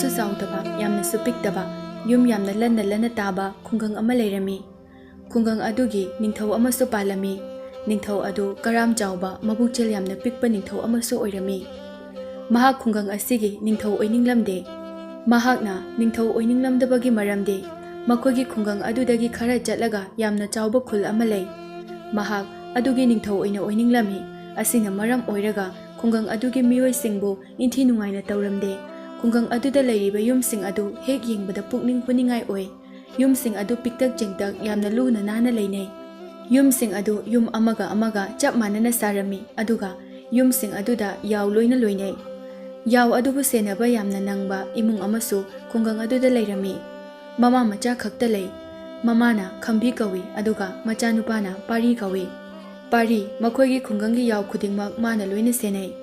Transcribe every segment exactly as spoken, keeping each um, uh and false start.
ꯆꯥꯎꯗꯕ, ꯌꯥꯝꯅꯁꯨ ꯄꯤꯛꯇꯕ, ꯌꯨꯝ ꯌꯥꯝꯅ ꯂꯟꯅ ꯂꯟꯅ ꯇꯥꯕ ꯈꯨꯡꯒꯪ ꯑꯃ ꯂꯩꯔꯝꯃꯤ꯫ ꯈꯨꯡꯒꯪ ꯑꯗꯨꯒꯤ ꯅꯤꯡꯊꯧ ꯑꯃꯁꯨ ꯄꯥꯜꯂꯝꯃꯤ꯫ ꯅꯤꯡꯊꯧ ꯑꯗꯨ ꯀꯔꯥꯝ ꯆꯥꯎꯕ, ꯃꯕꯨꯛꯆꯦꯜ ꯌꯥꯝꯅ ꯄꯤꯛꯄ ꯅꯤꯡꯊꯧ ꯑꯃꯁꯨ ꯑꯣꯏꯔꯝꯃꯤ꯫ ꯃꯍꯥꯛ ꯈꯨꯡꯒꯪ ꯑꯁꯤꯒꯤ ꯅꯤꯡꯊꯧ ꯑꯣꯏꯅꯤꯡꯂꯝꯗꯦ꯫ ꯃꯍꯥꯛꯅ ꯅꯤꯡꯊꯧ ꯑꯣꯏꯅꯤꯡꯂꯝꯗꯕꯒꯤ ꯃꯔꯝꯗꯤ ꯃꯈꯣꯏꯒꯤ ꯈꯨꯡꯒꯪ ꯑꯗꯨꯗꯒꯤ ꯈꯔ ꯆꯠꯂꯒ ꯌꯥꯝꯅ ꯆꯥꯎꯕ ꯈꯨꯜ ꯑꯃ ꯂꯩ꯫ ꯃꯍꯥꯛ ꯑꯗꯨꯒꯤ ꯅꯤꯡꯊꯧ ꯑꯣꯏꯅ ꯑꯣꯏꯅꯤꯡꯂꯝꯃꯤ꯫ ꯑꯁꯤꯅ ꯃꯔꯝ ꯑꯣꯏꯔꯒ ꯈꯨꯡꯒꯪ ꯑꯗꯨꯒꯤ ꯃꯤꯑꯣꯏꯁꯤꯡꯕꯨ ꯏꯟꯊꯤ ꯅꯨꯡꯉꯥꯏꯅ ꯇꯧꯔꯝꯗꯦ꯫ ꯈꯨꯡꯒꯪ ꯑꯗꯨꯗ ꯂꯩꯔꯤꯕ ꯌꯨꯝꯁꯤꯡ ꯑꯗꯨ ꯍꯦꯛ ꯌꯦꯡꯕꯗ ꯄꯨꯛꯅꯤꯡ ꯍꯨꯅꯤꯡꯉꯥꯏ ꯑꯣꯏ꯫ ꯌꯨꯝꯁꯤꯡ ꯑꯗꯨ ꯄꯤꯛꯇꯛ ꯆꯦꯡꯇꯛ, ꯌꯥꯝꯅ ꯂꯨꯅ ꯅꯥꯟꯅ ꯂꯩꯅꯩ꯫ ꯌꯨꯝꯁꯤꯡ ꯑꯗꯨ ꯌꯨꯝ ꯑꯃꯒ ꯑꯃꯒ ꯆꯞ ꯃꯥꯟꯅꯅ ꯁꯥꯔꯝꯃꯤ, ꯑꯗꯨꯒ ꯌꯨꯝꯁꯤꯡ ꯑꯗꯨꯗ ꯌꯥꯎ ꯂꯣꯏꯅ ꯂꯣꯏꯅꯩ꯫ ꯌꯥꯎ ꯑꯗꯨꯕꯨ ꯁꯦꯟꯅꯕ ꯌꯥꯝꯅ ꯅꯪꯕ ꯏꯃꯨꯡ ꯑꯃꯁꯨ ꯈꯨꯡꯒꯪ ꯑꯗꯨꯗ ꯂꯩꯔꯝꯃꯤ꯫ ꯃꯃꯥ ꯃꯆꯥ ꯈꯛꯇ ꯂꯩ꯫ ꯃꯃꯥꯅ ꯈꯝꯕꯤ ꯀꯧꯏ, ꯑꯗꯨꯒ ꯃꯆꯥꯅꯨꯄꯥꯅ ꯄꯥꯔꯤ ꯀꯧꯏ꯫ ꯄꯥꯔꯤ, ꯃꯈꯣꯏꯒꯤ ꯈꯨꯡꯒꯪꯒꯤ ꯌꯥꯎ ꯈꯨꯗꯤꯡꯃꯛ ꯃꯥꯅ ꯂꯣꯏꯅ ꯁꯦꯟꯅꯩ꯫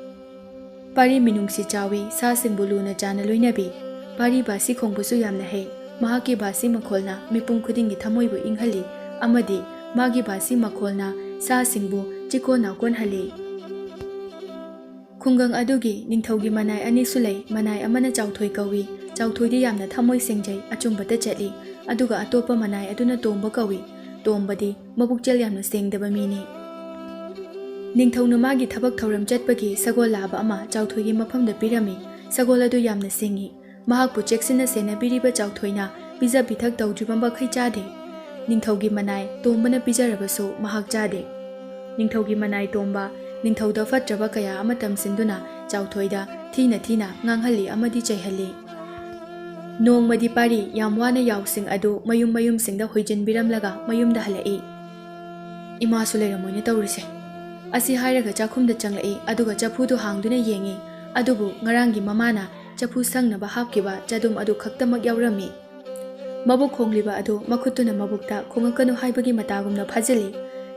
ꯄꯥꯔꯤ ꯃꯤꯅꯨꯡꯁꯤ ꯆꯥꯎꯏ, ꯁꯥꯁꯤꯡꯕꯨ ꯂꯨꯅ ꯆꯥꯅ ꯂꯣꯏꯅꯕꯤ꯫ ꯄꯥꯔꯤ ꯕꯥꯁꯤ ꯈꯣꯡꯕꯁꯨ ꯌꯥꯝꯅ ꯍꯩ꯫ ꯃꯍꯥꯛꯀꯤ ꯕꯥꯁꯤ ꯃꯈꯣꯜꯅ ꯃꯤꯄꯨꯝ ꯈꯨꯗꯤꯡꯒꯤ ꯊꯃꯣꯏꯕꯨ ꯏꯪꯍꯜꯂꯤ, ꯑꯃꯗꯤ ꯃꯥꯒꯤ ꯕꯥꯁꯤ ꯃꯈꯣꯜꯅ ꯁꯥꯁꯤꯡꯕꯨ ꯆꯤꯛꯀꯣꯟ ꯅꯥꯀꯣꯟꯍꯜꯂꯤ꯫ ꯈꯨꯡꯒꯪ ꯑꯗꯨꯒꯤ ꯅꯤꯡꯊꯧꯒꯤ ꯃꯅꯥꯏ ꯑꯅꯤꯁꯨ ꯂꯩ꯫ ꯃꯅꯥꯏ ꯑꯃꯅ ꯆꯥꯎꯊꯣꯏ ꯀꯧꯏ꯫ ꯆꯥꯎꯊꯣꯏꯗꯤ ꯌꯥꯝꯅ ꯊꯃꯣꯏ ꯁꯦꯡꯖꯩ, ꯑꯆꯨꯝꯕꯇ ꯆꯠꯂꯤ, ꯑꯗꯨꯒ ꯑꯇꯣꯞꯄ ꯃꯅꯥꯏ ꯑꯗꯨꯅ ꯇꯣꯝꯕ ꯀꯧꯏ꯫ ꯇꯣꯝꯕꯗꯤ ꯃꯕꯨꯛꯆꯦꯜ ꯌꯥꯝꯅ ꯁꯦꯡꯗꯕ ꯃꯤꯅꯤ꯫ ꯅꯤꯡꯊꯧꯅ ꯃꯥꯒꯤ ꯊꯕꯛ ꯊꯧꯔꯝ ꯆꯠꯄꯒꯤ ꯁꯒꯣꯜ ꯂꯥꯕ ꯑꯃ ꯆꯥꯎꯊꯣꯏꯒꯤ ꯃꯐꯝꯗ ꯄꯤꯔꯝꯃꯤ꯫ ꯁꯒꯣꯜ ꯑꯗꯨ ꯌꯥꯝꯅ ꯁꯤꯡꯏ꯫ ꯃꯍꯥꯛꯄꯨ ꯆꯦꯛꯁꯤꯟꯅ ꯁꯦꯟꯅꯕꯤꯔꯤꯕ ꯆꯥꯎꯊꯣꯏꯅ ꯄꯤꯖ ꯄꯤꯊꯛ ꯇꯧꯗ꯭ꯔꯤꯕ ꯃꯈꯩ ꯆꯥꯗꯦ꯫ ꯅꯤꯡꯊꯧꯒꯤ ꯃꯅꯥꯏ ꯇꯣꯝꯕꯅ ꯄꯤꯖꯔꯕꯁꯨ ꯃꯍꯥꯛ ꯆꯥꯗꯦ꯫ ꯅꯤꯡꯊꯧꯒꯤ ꯃꯅꯥꯏ ꯇꯣꯝꯕ ꯅꯤꯡꯊꯧꯗ ꯐꯠꯇ꯭ꯔꯕ ꯀꯌꯥ ꯑꯃ ꯇꯝꯁꯤꯟꯗꯨꯅ ꯆꯥꯎꯊꯣꯏꯗ ꯊꯤꯅ ꯊꯤꯅ ꯉꯥꯡꯍꯜꯂꯤ ꯑꯃꯗꯤ ꯆꯩꯍꯜꯂꯤ꯫ ꯅꯣꯡꯃꯗꯤ ꯄꯥꯔꯤ ꯌꯥꯝ ꯋꯥꯅ ꯌꯥꯎꯁꯤꯡ ꯑꯗꯨ ꯃꯌꯨꯝ ꯃꯌꯨꯝꯁꯤꯡꯗ ꯍꯣꯏꯖꯤꯟꯕꯤꯔꯝꯂꯒ ꯃꯌꯨꯝꯗ ꯍꯜꯂꯛꯏ꯫ "ꯏꯃꯥꯁꯨ ꯂꯩꯔꯝꯃꯣꯏꯅꯦ ꯇꯧꯔꯤꯁꯦ꯫" ꯑꯁꯤ ꯍꯥꯏꯔꯒ ꯆꯥꯛꯈꯨꯝꯗ ꯆꯪꯂꯛꯏ, ꯑꯗꯨꯒ ꯆꯐꯨꯗꯨ ꯍꯥꯡꯗꯨꯅ ꯌꯦꯡꯉꯤ꯫ ꯑꯗꯨꯕꯨ ꯉꯔꯥꯡꯒꯤ ꯃꯃꯥꯅ ꯆꯐꯨ ꯁꯪꯅꯕ ꯍꯥꯞꯈꯤꯕ ꯆꯗꯨꯝ ꯑꯗꯨ ꯈꯛꯇꯃꯛ ꯌꯥꯎꯔꯝꯃꯤ꯫ ꯃꯕꯨꯛ ꯈꯣꯡꯂꯤꯕ ꯑꯗꯨ ꯃꯈꯨꯠꯇꯨꯅ ꯃꯕꯨꯛꯇ ꯈꯣꯡꯉꯛꯀꯅꯨ ꯍꯥꯏꯕꯒꯤ ꯃꯇꯥꯒꯨꯝꯅ ꯐꯥꯖꯤꯜꯂꯤ꯫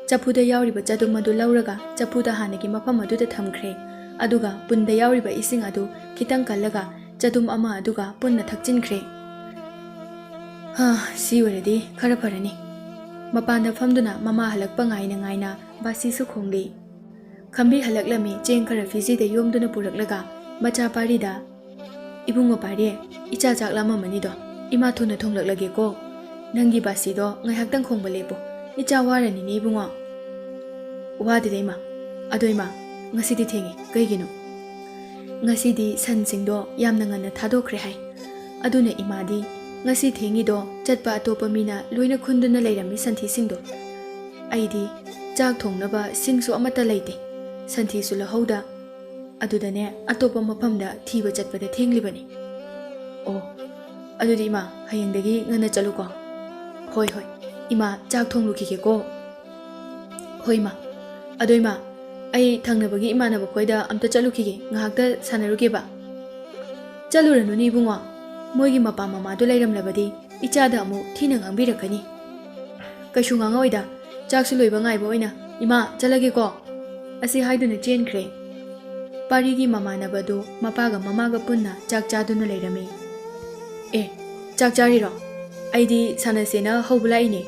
ꯆꯐꯨꯗ ꯌꯥꯎꯔꯤꯕ ꯆꯗꯨꯝ ꯑꯗꯨ ꯂꯧꯔꯒ ꯆꯐꯨꯗ ꯍꯥꯟꯅꯒꯤ ꯃꯐꯝ ꯑꯗꯨꯗ ꯊꯝꯈ꯭ꯔꯦ꯫ ꯑꯗꯨꯒ ꯄꯨꯟꯗ ꯌꯥꯎꯔꯤꯕ ꯏꯁꯤꯡ ꯑꯗꯨ ꯈꯤꯇꯪ ꯀꯜꯂꯒ ꯆꯗꯨꯝ ꯑꯃ ꯑꯗꯨꯒ ꯄꯨꯟꯅ ꯊꯛꯆꯤꯟꯈ꯭ꯔꯦ꯫ "ꯍꯥ, ꯁꯤ ꯑꯣꯏꯔꯗꯤ ꯈꯔ ꯐꯔꯅꯤ꯫" ꯃꯄꯥꯟꯗ ꯐꯝꯗꯨꯅ ꯃꯃꯥ ꯍꯜꯂꯛꯄ ꯉꯥꯏꯅ ꯉꯥꯏꯅ ꯕꯥꯁꯤꯁꯨ ꯈꯣꯡꯂꯤ꯫ ꯈꯝꯕꯤ ꯍꯜꯂꯛꯂꯝꯃꯤ, ꯆꯦꯡ ꯈꯔ ꯐꯤꯖꯤꯗ ꯌꯣꯝꯗꯨꯅ ꯄꯨꯔꯛꯂꯒ ꯃꯆꯥ ꯄꯥꯔꯤꯗ꯫ "ꯏꯕꯨꯡꯉꯣ ꯄꯥꯔꯤ, ꯏꯆꯥ ꯆꯥꯛ ꯂꯥꯝꯃꯝꯃꯅꯤꯗꯣ, ꯏꯃꯥ ꯊꯨꯅ ꯊꯣꯡꯂꯛꯂꯒꯦꯀꯣ꯫ ꯅꯪꯒꯤ ꯕꯥꯁꯤꯗꯣ ꯉꯥꯏꯍꯥꯛꯇꯪ ꯈꯣꯡꯕ ꯂꯦꯞꯄꯣ, ꯏꯆꯥ ꯋꯥꯔꯅꯤꯅꯦ ꯏꯕꯨꯡꯉꯣ꯫" "ꯋꯥꯗꯦꯗ ꯏꯃꯥ꯫ ꯑꯗꯣ ꯏꯃꯥ, ꯉꯁꯤꯗꯤ ꯊꯦꯡꯉꯤ, ꯀꯩꯒꯤꯅꯣ?" "ꯉꯁꯤꯗꯤ ꯁꯟꯁꯤꯡꯗꯣ ꯌꯥꯝꯅ ꯉꯟꯅ ꯊꯥꯗꯣꯛꯈ꯭ꯔꯦ ꯍꯥꯏ꯫ ꯑꯗꯨꯅ ꯏꯃꯥꯗꯤ ꯉꯁꯤ ꯊꯦꯡꯉꯤꯗꯣ ꯆꯠꯄ ꯑꯇꯣꯞꯄ ꯃꯤꯅ ꯂꯣꯏꯅ ꯈꯨꯟꯗꯨꯅ ꯂꯩꯔꯝꯃꯤ ꯁꯟꯊꯤꯁꯤꯡꯗꯣ꯫ ꯑꯩꯗꯤ ꯆꯥꯛ ꯊꯣꯡꯅꯕ ꯁꯤꯡꯁꯨ ꯑꯃꯠꯇ ꯂꯩꯇꯦ, ꯁꯟꯊꯤꯁꯨ ꯂꯧꯍꯧꯗ꯫ ꯑꯗꯨꯗꯅꯦ ꯑꯇꯣꯞꯄ ꯃꯐꯝꯗ ꯊꯤꯕ ꯆꯠꯄꯗ ꯊꯦꯡꯂꯤꯕꯅꯤ꯫" "ꯑꯣ, ꯑꯗꯨꯗꯤ ꯏꯃꯥ, ꯍꯌꯦꯡꯗꯒꯤ ꯉꯟꯅ ꯆꯠꯂꯨꯀꯣ꯫" "ꯍꯣꯏ, ꯍꯣꯏ, ꯏꯃꯥ ꯆꯥꯛ ꯊꯣꯡꯂꯨꯈꯤꯒꯦꯀꯣ꯫" "ꯍꯣꯏ ꯏꯃꯥ꯫ ꯑꯗꯣ ꯏꯃꯥ, ꯑꯩ ꯊꯪꯅꯕꯒꯤ ꯏꯃꯥꯟꯅꯕ ꯈꯣꯏꯗ ꯑꯝꯇ ꯆꯠꯂꯨꯈꯤꯒꯦ, ꯉꯥꯏꯍꯥꯛꯇ ꯁꯥꯟꯅꯔꯨꯒꯦꯕ꯫" "ꯆꯠꯂꯨꯔꯅꯨꯅꯦ ꯏꯕꯨꯡꯉꯣ, ꯃꯣꯏꯒꯤ ꯃꯄꯥ ꯃꯃꯥꯗꯣ ꯂꯩꯔꯝꯂꯕꯗꯤ ꯏꯆꯥꯗ ꯑꯃꯨꯛ ꯊꯤꯅ ꯉꯥꯡꯕꯤꯔꯛꯀꯅꯤ꯫" "ꯀꯩꯁꯨ ꯉꯥꯡꯉꯛꯑꯣꯏꯗ, ꯆꯥꯛꯁꯨ ꯂꯣꯏꯕ ꯉꯥꯏꯕ ꯑꯣꯏꯅ꯫ ꯏꯃꯥ, ꯆꯠꯂꯒꯦꯀꯣ꯫" ꯑꯁꯤ ꯍꯥꯏꯗꯨꯅ ꯆꯦꯟꯈ꯭ꯔꯦ꯫ ꯄꯥꯔꯤꯒꯤ ꯃꯃꯥꯟꯅꯕꯗꯨ ꯃꯄꯥꯒ ꯃꯃꯥꯒ ꯄꯨꯟꯅ ꯆꯥꯛ ꯆꯥꯗꯨꯅ ꯂꯩꯔꯝꯃꯤ꯫ "ꯑꯦ, ꯆꯥꯛ ꯆꯥꯔꯤꯔꯣ? ꯑꯩꯗꯤ ꯁꯥꯟꯅꯁꯦꯅ ꯍꯧꯕ ꯂꯥꯛꯏꯅꯦ꯫"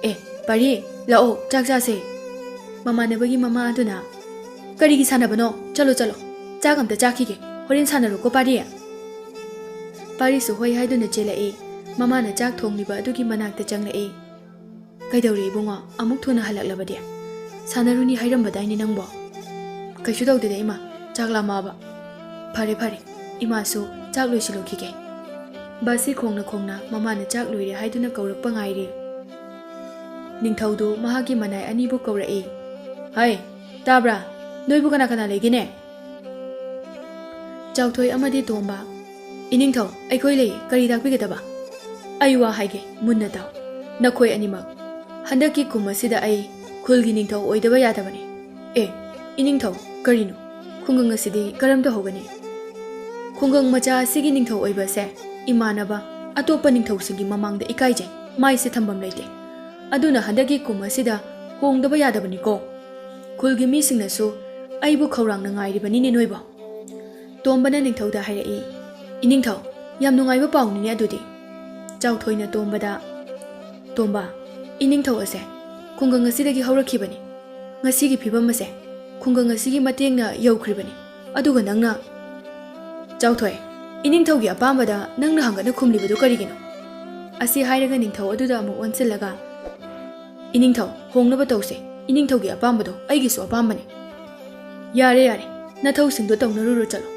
"ꯑꯦ, ꯄꯥꯔꯤ, ꯂꯥꯛꯑꯣ, ꯆꯥꯛ ꯆꯥꯁꯦ꯫" ꯃꯃꯥꯟꯅꯕꯒꯤ ꯃꯃꯥ ꯑꯗꯨꯅ, "ꯀꯔꯤꯒꯤ ꯁꯥꯟꯅꯕꯅꯣ? ꯆꯠꯂꯣ, ꯆꯠꯂꯣ, ꯆꯥꯛ ꯑꯝꯇ ꯆꯥꯈꯤꯒꯦ, ꯍꯣꯔꯦꯟ ꯁꯥꯟꯅꯔꯣꯀꯣ ꯄꯥꯔꯤ꯫" ꯄꯥꯔꯤꯁꯨ ꯍꯣꯏ ꯍꯥꯏꯗꯨꯅ ꯆꯦꯜꯂꯛꯏ꯫ ꯃꯃꯥꯅ ꯆꯥꯛ ꯊꯣꯡꯂꯤꯕ ꯑꯗꯨꯒꯤ ꯃꯅꯥꯛꯇ ꯆꯪꯂꯛꯏ꯫ "ꯀꯩꯗꯧꯔꯦ ꯏꯕꯨꯡꯉꯣ, ꯑꯃꯨꯛ ꯊꯨꯅ ꯍꯜꯂꯛꯂꯕꯗꯤ? ꯁꯥꯟꯅꯔꯨꯅꯤ ꯍꯥꯏꯔꯝꯕꯗꯥꯏꯅꯦ ꯅꯪꯕꯣ?" "ꯀꯩꯁꯨ ꯇꯧꯗꯦꯗ ꯏꯃꯥ, ꯆꯥꯛ ꯂꯥꯝꯃꯛꯑꯕ꯫" "ꯐꯔꯦ ꯐꯔꯦ, ꯏꯃꯥꯁꯨ ꯆꯥꯛ ꯂꯣꯏꯁꯤꯜꯂꯨꯈꯤꯒꯦ꯫" ꯕꯥꯁꯤ ꯈꯣꯡꯅ ꯈꯣꯡꯅ ꯃꯃꯥꯅ ꯆꯥꯛ ꯂꯣꯏꯔꯦ ꯍꯥꯏꯗꯨꯅ ꯀꯧꯔꯛꯄ ꯉꯥꯏꯔꯤ꯫ ꯅꯤꯡꯊꯧꯗꯨ ꯃꯍꯥꯛꯀꯤ ꯃꯅꯥꯏ ꯑꯅꯤꯕꯨ ꯀꯧꯔꯛꯏ꯫ "ꯍꯥꯏ, ꯇꯥꯕ꯭ꯔꯥ? ꯅꯣꯏꯕꯨ ꯀꯅꯥ ꯀꯅꯥ ꯂꯩꯒꯦꯅꯦ?" ꯆꯥꯎꯊꯣꯏ ꯑꯃꯗꯤ ꯇꯣꯝꯕ, "ꯏꯅꯤꯡꯊꯧ, ꯑꯩꯈꯣꯏ ꯂꯩ, ꯀꯔꯤ ꯇꯥꯛꯄꯤꯒꯗꯕ?" "ꯑꯩ ꯋꯥ ꯍꯥꯏꯒꯦ, ꯃꯨꯟꯅ ꯇꯥꯎ, ꯅꯈꯣꯏ ꯑꯅꯤꯃꯛ꯫ ꯍꯟꯗꯛꯀꯤ ꯀꯨꯝ ꯑꯁꯤꯗ ꯑꯩ ꯈꯨꯜꯒꯤ ꯅꯤꯡꯊꯧ ꯑꯣꯏꯗꯕ ꯌꯥꯗꯕꯅꯤ꯫ ꯑꯦ, ꯏꯅꯤꯡꯊꯧ, ꯀꯔꯤꯅꯣ? ꯈꯨꯡꯒꯪ ꯑꯁꯤꯗꯤ ꯀꯔꯝ ꯇꯧꯍꯧꯒꯅꯤ? ꯈꯨꯡꯒꯪ ꯃꯆꯥ ꯑꯁꯤꯒꯤ ꯅꯤꯡꯊꯧ ꯑꯣꯏꯕꯁꯦ ꯏꯃꯥꯟꯅꯕ ꯑꯇꯣꯞꯄ ꯅꯤꯡꯊꯧꯁꯤꯡꯒꯤ ꯃꯃꯥꯡꯗ ꯏꯀꯥꯏꯖꯩ, ꯃꯥꯏꯁꯦ ꯊꯝꯐꯝ ꯂꯩꯇꯦ꯫ ꯑꯗꯨꯅ ꯍꯟꯗꯛꯀꯤ ꯀꯨꯝ ꯑꯁꯤꯗ ꯍꯣꯡꯗꯕ ꯌꯥꯗꯕꯅꯤꯀꯣ꯫ ꯈꯨꯜꯒꯤ ꯃꯤꯁꯤꯡꯅꯁꯨ ꯑꯩꯕꯨ ꯈꯧꯔꯥꯡꯅ ꯉꯥꯏꯔꯤꯕꯅꯤꯅꯦ ꯅꯣꯏꯕꯣ꯫" ꯇꯣꯝꯕꯅ ꯅꯤꯡꯊꯧꯗ ꯍꯥꯏꯔꯛꯏ, "ꯏꯅꯤꯡꯊꯧ, ꯌꯥꯝ ꯅꯨꯡꯉꯥꯏꯕ ꯄꯥꯎꯅꯤꯅꯦ ꯑꯗꯨꯗꯤ꯫" ꯆꯥꯎꯊꯣꯏꯅ ꯇꯣꯝꯕꯗ, "ꯇꯣꯝꯕ, ꯏꯅꯤꯡꯊꯧ ꯑꯁꯦ ꯈꯨꯡꯒꯪ ꯑꯁꯤꯗꯒꯤ ꯍꯧꯔꯛꯈꯤꯕꯅꯤ꯫ ꯉꯁꯤꯒꯤ ꯐꯤꯕꯝ ꯑꯁꯦ ꯈꯨꯡꯒꯪ ꯑꯁꯤꯒꯤ ꯃꯇꯦꯡꯅ ꯌꯧꯈ꯭ꯔꯤꯕꯅꯤ꯫ ꯑꯗꯨꯒ ꯅꯪꯅ" ꯆꯥꯎꯊꯣꯏ, ꯏꯅꯤꯡꯊꯧꯒꯤ ꯑꯄꯥꯝꯕꯗ ꯅꯪꯅ ꯍꯪꯒꯠꯅ ꯈꯨꯝꯂꯤꯕꯗꯨ ꯀꯔꯤꯒꯤꯅꯣ? ꯑꯁꯤ ꯍꯥꯏꯔꯒ ꯅꯤꯡꯊꯧ ꯑꯗꯨꯗ ꯑꯃꯨꯛ ꯑꯣꯟꯁꯤꯜꯂꯒ, "ꯏꯅꯤꯡꯊꯧ, ꯍꯣꯡꯅꯕ ꯇꯧꯁꯦ꯫ ꯏꯅꯤꯡꯊꯧꯒꯤ ꯑꯄꯥꯝꯕꯗꯣ ꯑꯩꯒꯤꯁꯨ ꯑꯄꯥꯝꯕꯅꯤ꯫ ꯌꯥꯔꯦ, ꯌꯥꯔꯦ, ꯅꯊꯧꯁꯤꯡꯗꯣ ꯇꯧꯅꯔꯨꯔꯣ, ꯆꯠꯂꯣ꯫"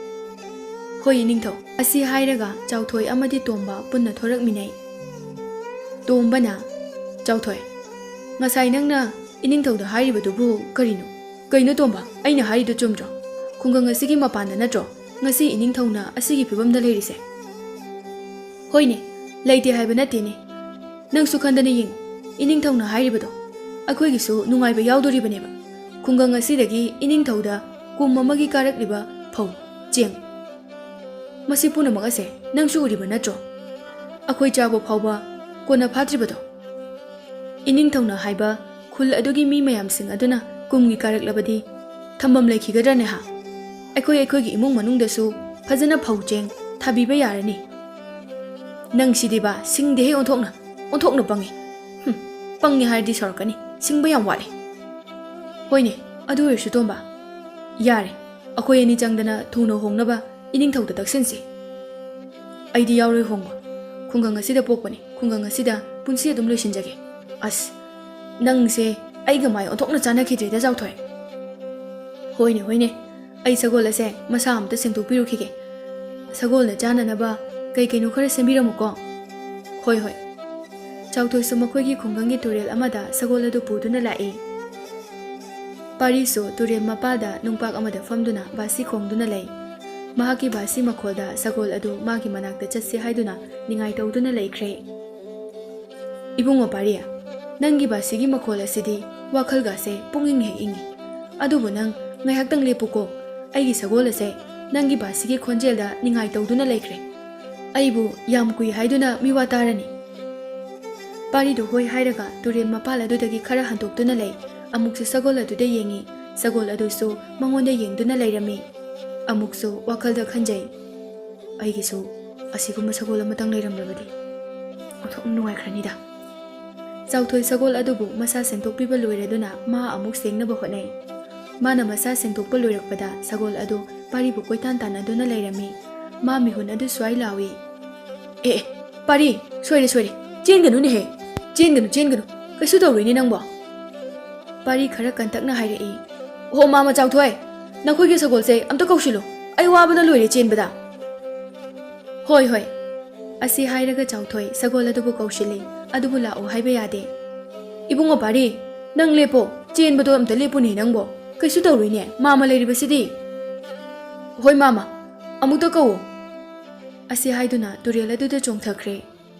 "ꯍꯣꯏ, ꯏꯅꯤꯡꯊꯧ꯫" ꯑꯁꯤ ꯍꯥꯏꯔꯒ ꯆꯥꯎꯊꯣꯏ ꯑꯃꯗꯤ ꯇꯣꯝꯕ ꯄꯨꯟꯅ ꯊꯣꯔꯛꯃꯤꯟꯅꯩ꯫ ꯇꯣꯝꯕꯅ, "ꯆꯥꯎꯊꯣꯏ, ꯉꯁꯥꯏ ꯅꯪꯅ ꯏꯅꯤꯡꯊꯧꯗ ꯍꯥꯏꯔꯤꯕꯗꯨꯕꯨ ꯀꯔꯤꯅꯣ?" "ꯀꯩꯅꯣ ꯇꯣꯝꯕ, ꯑꯩꯅ ꯍꯥꯏꯔꯤꯗꯨ ꯆꯨꯝꯗ꯭ꯔꯣ? ꯈꯨꯡꯒꯪ ꯑꯁꯤꯒꯤ ꯃꯄꯥꯟꯗ ꯅꯠꯇ꯭ꯔꯣ ꯉꯁꯤ ꯏꯅꯤꯡꯊꯧꯅ ꯑꯁꯤꯒꯤ ꯐꯤꯕꯝꯗ ꯂꯩꯔꯤꯁꯦ?" "ꯍꯣꯏꯅꯦ, ꯂꯩꯇꯦ ꯍꯥꯏꯕ ꯅꯠꯇꯦꯅꯦ꯫ ꯅꯪꯁꯨ ꯈꯟꯗꯅ ꯌꯦꯡꯉꯨ, ꯏꯅꯤꯡꯊꯧꯅ ꯍꯥꯏꯔꯤꯕꯗꯣ ꯑꯩꯈꯣꯏꯒꯤꯁꯨ ꯅꯨꯡꯉꯥꯏꯕ ꯌꯥꯎꯗꯣꯔꯤꯕꯅꯦꯕ꯫ ꯈꯨꯡꯒꯪ ꯑꯁꯤꯗꯒꯤ ꯏꯅꯤꯡꯊꯧꯗ ꯀꯨꯝ ꯑꯃꯒꯤ ꯀꯥꯔꯛꯂꯤꯕ ꯐꯧ, ꯆꯦꯡ, ꯃꯁꯤ ꯄꯨꯝꯅꯃꯛ ꯑꯁꯦ ꯅꯪꯁꯨ ꯎꯔꯤꯕ ꯅꯠꯇ꯭ꯔꯣ? ꯑꯩꯈꯣꯏ ꯆꯥꯕ ꯐꯥꯎꯕ ꯀꯣꯟꯅ ꯐꯥꯠꯇ꯭ꯔꯤꯕꯗꯣ꯫ ꯏꯅꯤꯡꯊꯧꯅ ꯍꯥꯏꯕ ꯈꯨꯜ ꯑꯗꯨꯒꯤ ꯃꯤ ꯃꯌꯥꯝꯁꯤꯡ ꯑꯗꯨꯅ ꯀꯨꯝꯒꯤ ꯀꯥꯔꯛꯂꯕꯗꯤ ꯊꯝꯐꯝ ꯂꯩꯈꯤꯒꯗ꯭ꯔꯅꯦ ꯍꯥ? ꯑꯩꯈꯣꯏ ꯑꯩꯈꯣꯏꯒꯤ ꯏꯃꯨꯡ ꯃꯅꯨꯡꯗꯁꯨ ꯐꯖꯅ ꯐꯧ ꯆꯦꯡ ꯊꯥꯕꯤꯕ ꯌꯥꯔꯅꯤ꯫" "ꯅꯪ ꯁꯤꯗꯤꯕ ꯁꯤꯡꯗꯦꯍꯦ, ꯑꯣꯟꯊꯣꯛꯅ, ꯑꯣꯟꯊꯣꯛꯅ ꯄꯪꯉꯤ꯫" "ꯍꯨꯝ, ꯄꯪꯉꯤ ꯍꯥꯏꯔꯗꯤ ꯁꯥꯎꯔꯛꯀꯅꯤ, ꯁꯤꯡꯕ ꯌꯥꯝ ꯋꯥꯠꯂꯤ꯫" "ꯍꯣꯏꯅꯦ, ꯑꯗꯨ ꯑꯣꯏꯔꯁꯨ ꯇꯣꯝꯕ, ꯌꯥꯔꯦ, ꯑꯩꯈꯣꯏ ꯑꯅꯤ ꯆꯪꯗꯅ ꯊꯨꯅ ꯍꯣꯡꯅꯕ ꯏꯅꯤꯡꯊꯧꯗ ꯇꯛꯁꯤꯟꯁꯤ꯫" "ꯑꯩꯗꯤ ꯌꯥꯎꯔꯣꯏ ꯍꯣꯡꯕ꯫ ꯈꯨꯡꯒꯪ ꯑꯁꯤꯗ ꯄꯣꯛꯄꯅꯤ, ꯈꯨꯡꯒꯪ ꯑꯁꯤꯗ ꯄꯨꯟꯁꯤ ꯑꯗꯨꯝ ꯂꯣꯏꯁꯤꯟꯖꯒꯦ꯫" "ꯑꯁ, ꯅꯪꯁꯦ ꯑꯩꯒ ꯃꯥꯏ ꯑꯣꯟꯊꯣꯛꯅ ꯆꯥꯟꯅꯈꯤꯗ꯭ꯔꯦꯗ, ꯆꯥꯎꯊꯣꯏ꯫" "ꯍꯣꯏꯅꯦ, ꯍꯣꯏꯅꯦ, ꯑꯩ ꯁꯒꯣꯜ ꯑꯁꯦ ꯃꯁꯥ ꯑꯝꯇ ꯁꯦꯡꯗꯣꯛꯄꯤꯔꯨꯈꯤꯒꯦ꯫ ꯁꯒꯣꯜꯅ ꯆꯥꯅꯅꯕ ꯀꯩ ꯀꯩꯅꯣ ꯈꯔ ꯁꯦꯝꯕꯤꯔꯝꯃꯨꯀꯣ꯫" "ꯍꯣꯏ, ꯍꯣꯏ꯫" ꯆꯥꯎꯊꯣꯏꯁꯨ ꯃꯈꯣꯏꯒꯤ ꯈꯨꯡꯒꯪꯒꯤ ꯇꯨꯔꯦꯜ ꯑꯃꯗ ꯁꯒꯣꯜ ꯑꯗꯨ ꯄꯨꯗꯨꯅ ꯂꯥꯛꯏ꯫ ꯄꯥꯔꯤꯁꯨ ꯇꯨꯔꯦꯜ ꯃꯄꯥꯜꯗ ꯅꯨꯡꯄꯥꯛ ꯑꯃꯗ ꯐꯝꯗꯨꯅ ꯕꯥꯁꯤ ꯈꯣꯡꯗꯨꯅ ꯂꯩ꯫ ꯃꯍꯥꯛꯀꯤ ꯕꯥꯁꯤ ꯃꯈꯣꯜꯗ ꯁꯒꯣꯜ ꯑꯗꯨ ꯃꯥꯒꯤ ꯃꯅꯥꯛꯇ ꯆꯠꯁꯤ ꯍꯥꯏꯗꯨꯅ ꯅꯤꯡꯉꯥꯏ ꯇꯧꯗꯨꯅ ꯂꯩꯈ꯭ꯔꯦ꯫ "ꯏꯕꯨꯡꯉꯣ ꯄꯥꯔꯤ, ꯅꯪꯒꯤ ꯕꯥꯁꯤꯒꯤ ꯃꯈꯣꯜ ꯑꯁꯤꯗꯤ ꯋꯥꯈꯜꯒꯁꯦ ꯄꯨꯡꯏꯪ ꯍꯦꯛ ꯏꯪꯉꯤ꯫ ꯑꯗꯨꯕꯨ ꯅꯪ ꯉꯥꯏꯍꯥꯛꯇꯪ ꯂꯦꯞꯄꯨꯀꯣ꯫ ꯑꯩꯒꯤ ꯁꯒꯣꯜ ꯑꯁꯦ ꯅꯪꯒꯤ ꯕꯥꯁꯤꯒꯤ ꯈꯣꯟꯖꯦꯜꯗ ꯅꯤꯡꯉꯥꯏ ꯇꯧꯗꯨꯅ ꯂꯩꯈ꯭ꯔꯦ꯫ ꯑꯩꯕꯨ ꯌꯥꯝ ꯀꯨꯏ ꯍꯥꯏꯗꯨꯅ ꯃꯤꯋꯥ ꯇꯥꯔꯅꯤ꯫" ꯄꯥꯔꯤꯗꯨ ꯍꯣꯏ ꯍꯥꯏꯔꯒ ꯇꯨꯔꯦꯜ ꯃꯄꯥꯜ ꯑꯗꯨꯗꯒꯤ ꯈꯔ ꯍꯟꯗꯣꯛꯇꯨꯅ ꯂꯩ꯫ ꯑꯃꯨꯛꯁꯨ ꯁꯒꯣꯜ ꯑꯗꯨꯗ ꯌꯦꯡꯉꯤ꯫ ꯁꯒꯣꯜ ꯑꯗꯨꯁꯨ ꯃꯉꯣꯟꯗ ꯌꯦꯡꯗꯨꯅ ꯂꯩꯔꯝꯃꯤ꯫ ꯑꯃꯨꯛꯁꯨ ꯋꯥꯈꯜꯗ ꯈꯟꯖꯩ, "ꯑꯩꯒꯤꯁꯨ ꯑꯁꯤꯒꯨꯝꯕ ꯁꯒꯣꯜ ꯑꯃꯇꯪ ꯂꯩꯔꯝꯂꯕꯗꯤ ꯑꯣꯟꯊꯣꯛꯅ ꯅꯨꯡꯉꯥꯏꯈ꯭ꯔꯅꯤꯗ꯫" ꯆꯥꯎꯊꯣꯏ ꯁꯒꯣꯜ ꯑꯗꯨꯕꯨ ꯃꯁꯥ ꯁꯦꯡꯗꯣꯛꯄꯤꯕ ꯂꯣꯏꯔꯗꯨꯅ ꯃꯥ ꯑꯃꯨꯛ ꯁꯦꯡꯅꯕ ꯍꯣꯠꯅꯩ꯫ ꯃꯥꯅ ꯃꯁꯥ ꯁꯦꯡꯗꯣꯛꯄ ꯂꯣꯏꯔꯛꯄꯗ ꯁꯒꯣꯜ ꯑꯗꯨ ꯄꯥꯔꯤꯕꯨ ꯀꯣꯏꯇꯥꯟ ꯇꯥꯟꯅꯗꯨꯅ ꯂꯩꯔꯝꯃꯤ꯫ ꯃꯥ ꯃꯤꯍꯨꯟ ꯑꯗꯨ ꯁ꯭ꯋꯥꯏ ꯂꯥꯎꯏ꯫ "ꯑꯦ, ꯑꯦ, ꯄꯥꯔꯤ, ꯁꯣꯏꯔꯦ, ꯁꯣꯏꯔꯦ꯫ ꯆꯦꯟꯒꯅꯨꯅꯦꯍꯦ꯫ ꯆꯦꯟꯒꯅꯨ, ꯆꯦꯟꯒꯅꯨ꯫ ꯀꯩꯁꯨ ꯇꯧꯔꯣꯏꯅꯦ ꯅꯪꯕꯣ꯫" ꯄꯥꯔꯤ ꯈꯔ ꯀꯟꯇꯛꯅ ꯍꯥꯏꯔꯛꯏ꯫ "ꯍꯣ, ꯃꯥꯃ ꯆꯥꯎꯊꯣꯏ, ꯅꯈꯣꯏꯒꯤ ꯁꯒꯣꯜꯁꯦ ꯑꯝꯇ ꯀꯧꯁꯤꯜꯂꯨ꯫ ꯑꯩ ꯋꯥꯕꯅ ꯂꯣꯏꯔꯦ ꯆꯦꯟꯕꯗ꯫" "ꯍꯣꯏ, ꯍꯣꯏ꯫" ꯑꯁꯤ ꯍꯥꯏꯔꯒ ꯆꯥꯎꯊꯣꯏ ꯁꯒꯣꯜ ꯑꯗꯨꯕꯨ ꯀꯧꯁꯤꯜꯂꯤ, ꯑꯗꯨꯕꯨ ꯂꯥꯛꯑꯣ ꯍꯥꯏꯕ ꯌꯥꯗꯦ꯫ "ꯏꯕꯨꯡꯉꯣ ꯄꯥꯔꯤ, ꯅꯪ ꯂꯦꯞꯄꯣ, ꯆꯦꯟꯕꯗꯣ ꯑꯝꯇ ꯂꯦꯞꯄꯨꯅꯦ ꯅꯪꯕꯣ, ꯀꯩꯁꯨ ꯇꯧꯔꯣꯏꯅꯦ, ꯃꯥꯃ ꯂꯩꯔꯤꯕꯁꯤꯗꯤ꯫" "ꯍꯣꯏ ꯃꯥꯃ, ꯑꯃꯨꯛꯇ ꯀꯧꯋꯣ꯫" ꯑꯁꯤ ꯍꯥꯏꯗꯨꯅ ꯇꯨꯔꯦꯜ ꯑꯗꯨꯗ ꯆꯣꯡꯊꯈ꯭ꯔꯦ꯫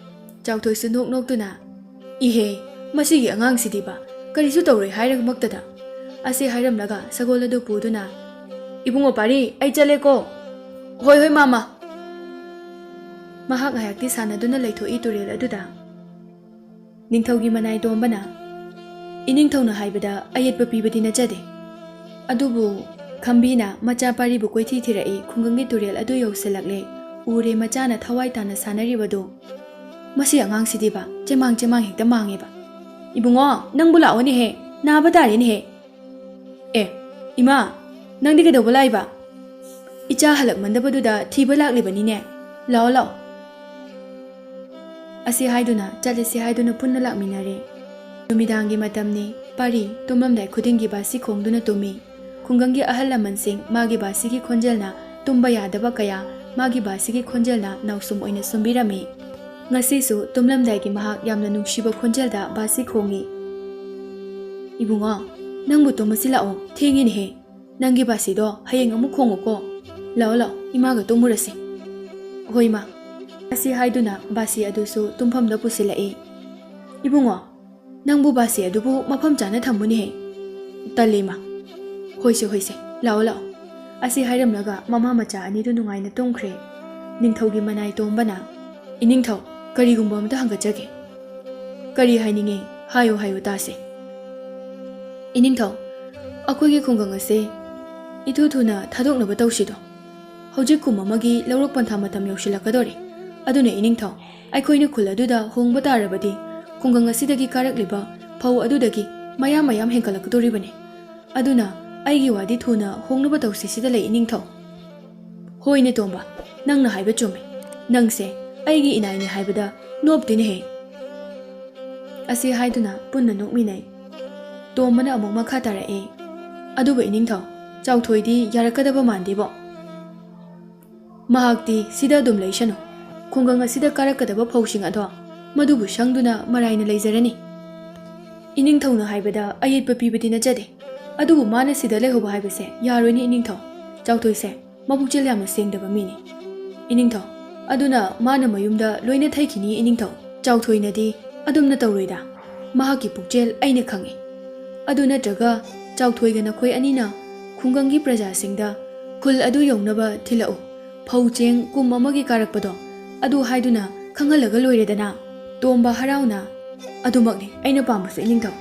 ꯆꯥꯎꯊꯣꯏꯁꯨ ꯅꯣꯛ ꯅꯣꯛꯇꯨꯅ, "ꯏꯍꯦ, ꯃꯁꯤꯒꯤ ꯑꯉꯥꯡꯁꯤꯗꯤꯕ, ꯀꯔꯤꯁꯨ ꯇꯧꯔꯣꯏ ꯍꯥꯏꯔꯒꯃꯛꯇꯗ꯫" ꯑꯁꯤ ꯍꯥꯏꯔꯝꯂꯒ ꯁꯒꯣꯜ ꯑꯗꯨ ꯄꯨꯗꯨꯅ, "ꯏꯕꯨꯡꯉꯣ ꯄꯥꯔꯤ, ꯑꯩ ꯆꯠꯂꯦꯀꯣ꯫" "ꯍꯣꯏ, ꯍꯣꯏ, ꯃꯥꯃ꯫" ꯃꯍꯥꯛ ꯉꯥꯏꯍꯥꯛꯇꯤ ꯁꯥꯟꯅꯗꯨꯅ ꯂꯩꯊꯣꯛꯏ ꯇꯨꯔꯦꯜ ꯑꯗꯨꯗ꯫ ꯅꯤꯡꯊꯧꯒꯤ ꯃꯅꯥꯏ ꯇꯣꯝꯕꯅ, "ꯏꯅꯤꯡꯊꯧꯅ ꯍꯥꯏꯕꯗ ꯑꯌꯦꯠꯄ ꯄꯤꯕꯗꯤ ꯅꯠꯆꯗꯦ꯫ ꯑꯗꯨꯕꯨ ꯈꯝꯕꯤꯅ ꯃꯆꯥ ꯄꯥꯔꯤꯕꯨ ꯀꯣꯏꯊꯤ ꯊꯤꯔꯛꯏ, ꯈꯨꯡꯒꯪꯒꯤ ꯇꯨꯔꯦꯜ ꯑꯗꯨ ꯌꯧꯁꯤꯜꯂꯛꯂꯦ, ꯎꯔꯦ ꯃꯆꯥꯅ ꯊꯋꯥꯏ ꯇꯥꯅ ꯁꯥꯟꯅꯔꯤꯕꯗꯨ꯫ ꯃꯁꯤ ꯑꯉꯥꯡꯁꯤꯗꯤꯕ, ꯆꯦꯃꯥꯡ ꯆꯦꯃꯥꯡ ꯍꯦꯛꯇ ꯃꯥꯡꯉꯦꯕ꯫ ꯏꯕꯨꯡꯉꯣ, ꯅꯪꯕꯨ ꯂꯥꯛꯑꯣꯅꯦꯍꯦ, ꯅꯥꯕ ꯇꯥꯔꯦꯅꯦꯍꯦ꯫ ꯑꯦ, ꯏꯃꯥ, ꯅꯪꯗꯤ ꯀꯩꯗꯧꯕ ꯂꯥꯛꯏꯕ? ꯏꯆꯥ ꯍꯜꯂꯛꯃꯟꯗꯕꯗꯨꯗ ꯊꯤꯕ ꯂꯥꯛꯂꯤꯕꯅꯤꯅꯦ꯫ ꯂꯥꯛꯑꯣ, ꯂꯥꯛꯑꯣ꯫" ꯑꯁꯤ ꯍꯥꯏꯗꯨꯅ ꯆꯠꯂꯁꯤ ꯍꯥꯏꯗꯨꯅ ꯄꯨꯟꯅ ꯂꯥꯛꯃꯤꯟꯅꯔꯦ꯫ ꯅꯨꯃꯤꯗꯥꯡꯒꯤ ꯃꯇꯝꯅꯤ꯫ ꯄꯥꯔꯤ ꯇꯨꯝꯂꯝꯗꯥꯏ ꯈꯨꯗꯤꯡꯒꯤ ꯕꯥꯁꯤ ꯈꯣꯡꯗꯨꯅ ꯇꯨꯝꯃꯤ꯫ ꯈꯨꯡꯒꯪꯒꯤ ꯑꯍꯜ ꯂꯃꯟꯁꯤꯡ ꯃꯥꯒꯤ ꯕꯥꯁꯤꯒꯤ ꯈꯣꯟꯖꯦꯜꯅ ꯇꯨꯝꯕ ꯌꯥꯗꯕ ꯀꯌꯥ ꯃꯥꯒꯤ ꯕꯥꯁꯤꯒꯤ ꯈꯣꯟꯖꯦꯜꯅ ꯅꯥꯎꯁꯨꯝ ꯑꯣꯏꯅ ꯁꯨꯝꯕꯤꯔꯝꯃꯤ꯫ ꯉꯁꯤꯁꯨ ꯇꯨꯝꯂꯝꯗꯥꯏꯒꯤ ꯃꯍꯥꯛ ꯌꯥꯝꯅ ꯅꯨꯡꯁꯤꯕ ꯈꯣꯟꯖꯦꯜꯗ ꯕꯥꯁꯤ ꯈꯣꯡꯏ꯫ "ꯏꯕꯨꯡꯉꯣ, ꯅꯪꯕꯨ ꯇꯨꯝꯃꯁꯤ ꯂꯥꯛꯑꯣ, ꯊꯦꯡꯉꯤꯅꯦꯍꯦ꯫ ꯅꯪꯒꯤ ꯕꯥꯁꯤꯗꯣ ꯍꯌꯦꯡ ꯑꯃꯨꯛ ꯈꯣꯡꯉꯨꯀꯣ꯫ ꯂꯥꯛꯑꯣ, ꯂꯥꯛꯑꯣ, ꯏꯃꯥꯒ ꯇꯨꯝꯃꯨꯔꯁꯤ꯫" "ꯍꯣꯏ, ꯏꯃꯥ꯫" ꯑꯁꯤ ꯍꯥꯏꯗꯨꯅ ꯕꯥꯁꯤ ꯑꯗꯨꯁꯨ ꯇꯨꯝꯐꯝꯗ ꯄꯨꯁꯤꯜꯂꯛꯏ꯫ "ꯏꯕꯨꯡꯉꯣ, ꯅꯪꯕꯨ ꯕꯥꯁꯤ ꯑꯗꯨꯕꯨ ꯃꯐꯝ ꯆꯥꯅ ꯊꯝꯃꯨꯅꯦꯍꯦ꯫" "ꯇꯜꯂꯦ, ꯏꯃꯥ꯫" "ꯍꯣꯏꯁꯦ, ꯍꯣꯏꯁꯦ, ꯂꯥꯛꯑꯣ, ꯂꯥꯛꯑꯣ꯫" ꯑꯁꯤ ꯍꯥꯏꯔꯝꯂꯒ ꯃꯃꯥ ꯃꯆꯥ ꯑꯅꯤꯗꯨ ꯅꯨꯡꯉꯥꯏꯅ ꯇꯨꯝꯈ꯭ꯔꯦ꯫ ꯅꯤꯡꯊꯧꯒꯤ ꯃꯅꯥꯏ ꯇꯣꯝꯕꯅ, "ꯏꯅꯤꯡꯊꯧ, ꯀꯔꯤꯒꯨꯝꯕ ꯑꯃꯇ ꯍꯪꯒꯠꯆꯒꯦ꯫" "ꯀꯔꯤ ꯍꯥꯏꯅꯤꯡꯉꯤ? ꯍꯥꯏꯌꯨ, ꯍꯥꯏꯌꯨ, ꯇꯥꯁꯦ꯫" "ꯏꯅꯤꯡꯊꯧ, ꯑꯩꯈꯣꯏꯒꯤ ꯈꯨꯡꯒꯪ ꯑꯁꯦ ꯏꯊꯨ ꯊꯨꯅ ꯊꯥꯗꯣꯛꯅꯕ ꯇꯧꯁꯤꯗꯣ꯫ ꯍꯧꯖꯤꯛ ꯀꯨꯝ ꯑꯃꯒꯤ ꯂꯧꯔꯣꯛ ꯄꯟꯊꯥ ꯃꯇꯝ ꯌꯧꯁꯤꯜꯂꯛꯀꯗꯧꯔꯦ꯫ ꯑꯗꯨꯅ ꯏꯅꯤꯡꯊꯧ, ꯑꯩꯈꯣꯏꯅ ꯈꯨꯜ ꯑꯗꯨꯗ ꯍꯣꯡꯕ ꯇꯥꯔꯕꯗꯤ ꯈꯨꯡꯒꯪ ꯑꯁꯤꯗꯒꯤ ꯀꯥꯔꯛꯂꯤꯕ ꯐꯧ ꯑꯗꯨꯗꯒꯤ ꯃꯌꯥꯝ ꯃꯌꯥꯝ ꯍꯦꯟꯒꯠꯂꯛꯀꯗꯧꯔꯤꯕꯅꯤ꯫ ꯑꯗꯨꯅ ꯑꯩꯒꯤ ꯋꯥꯗꯤ ꯊꯨꯅ ꯍꯣꯡꯅꯕ ꯇꯧꯁꯤ ꯁꯤꯗ ꯂꯩ ꯏꯅꯤꯡꯊꯧ꯫" "ꯍꯣꯏꯅꯦ ꯇꯣꯝꯕ, ꯅꯪꯅ ꯍꯥꯏꯕ ꯆꯨꯝꯃꯦ꯫ ꯅꯪꯁꯦ ꯑꯩꯒꯤ ꯏꯅꯥꯏꯅꯦ ꯍꯥꯏꯕꯗ ꯅꯣꯞꯇꯦꯅꯦꯍꯦ"꯫ ꯑꯁꯤ ꯍꯥꯏꯗꯨꯅ ꯄꯨꯟꯅ ꯅꯣꯛꯃꯤꯟꯅꯩ꯫ ꯇꯣꯝꯕꯅ ꯑꯃꯨꯛ ꯃꯈꯥ ꯇꯥꯔꯛꯏ, "ꯑꯗꯨꯕꯨ ꯏꯅꯤꯡꯊꯧ, ꯆꯥꯎꯊꯣꯏꯗꯤ ꯌꯥꯔꯛꯀꯗꯕ ꯃꯥꯟꯗꯦꯕꯣ꯫ ꯃꯍꯥꯛꯇꯤ ꯁꯤꯗ ꯑꯗꯨꯝ ꯂꯩꯁꯅꯨ꯫ ꯈꯨꯡꯒꯪ ꯑꯁꯤꯗ ꯀꯥꯔꯛꯀꯗꯕ ꯐꯧꯁꯤꯡ ꯑꯗꯣ ꯃꯗꯨꯕꯨ ꯁꯪꯗꯨꯅ ꯃꯔꯥꯏꯅ ꯂꯩꯖꯔꯅꯤ꯫ ꯏꯅꯤꯡꯊꯧꯅ ꯍꯥꯏꯕꯗ ꯑꯌꯦꯠꯄ ꯄꯤꯕꯗꯤ ꯅꯠꯆꯗꯦ, ꯑꯗꯨꯕꯨ ꯃꯥꯅ ꯁꯤꯗ ꯂꯩꯍꯧꯕ ꯍꯥꯏꯕꯁꯦ ꯌꯥꯔꯣꯏꯅꯦ ꯏꯅꯤꯡꯊꯧ꯫ ꯆꯥꯎꯊꯣꯏꯁꯦ ꯃꯄꯨꯛꯆꯦꯜ ꯌꯥꯝꯅ ꯁꯦꯡꯗꯕ ꯃꯤꯅꯤ ꯏꯅꯤꯡꯊꯧ꯫ ꯑꯗꯨꯅ ꯃꯥꯅ ꯃꯌꯨꯝꯗ ꯂꯣꯏꯅ ꯊꯩꯈꯤꯅꯤ ꯏꯅꯤꯡꯊꯧ꯫ ꯆꯥꯎꯊꯣꯏꯅꯗꯤ ꯑꯗꯨꯝꯅ ꯇꯧꯔꯣꯏꯗ꯫ ꯃꯍꯥꯛꯀꯤ ꯄꯨꯛꯆꯦꯜ ꯑꯩꯅ ꯈꯪꯏ꯫ ꯑꯗꯨ ꯅꯠꯇ꯭ꯔꯒ ꯆꯥꯎꯊꯣꯏꯒ ꯅꯈꯣꯏ ꯑꯅꯤꯅ ꯈꯨꯡꯒꯪꯒꯤ ꯄ꯭ꯔꯖꯥꯁꯤꯡꯗ ꯈꯨꯜ ꯑꯗꯨ ꯌꯧꯅꯕ ꯊꯤꯜꯂꯛꯎ꯫ ꯐꯧ ꯆꯦꯡ ꯀꯨꯝ ꯑꯃꯒꯤ ꯀꯥꯔꯛꯄꯗꯣ ꯑꯗꯨ ꯍꯥꯏꯗꯨꯅ ꯈꯪꯍꯜꯂꯒ ꯂꯣꯏꯔꯦꯗꯅ"꯫ ꯇꯣꯝꯕ ꯍꯔꯥꯎꯅ, "ꯑꯗꯨꯃꯛꯅꯤ ꯑꯩꯅ ꯄꯥꯝꯕꯁꯨ ꯏꯅꯤꯡꯊꯧ"꯫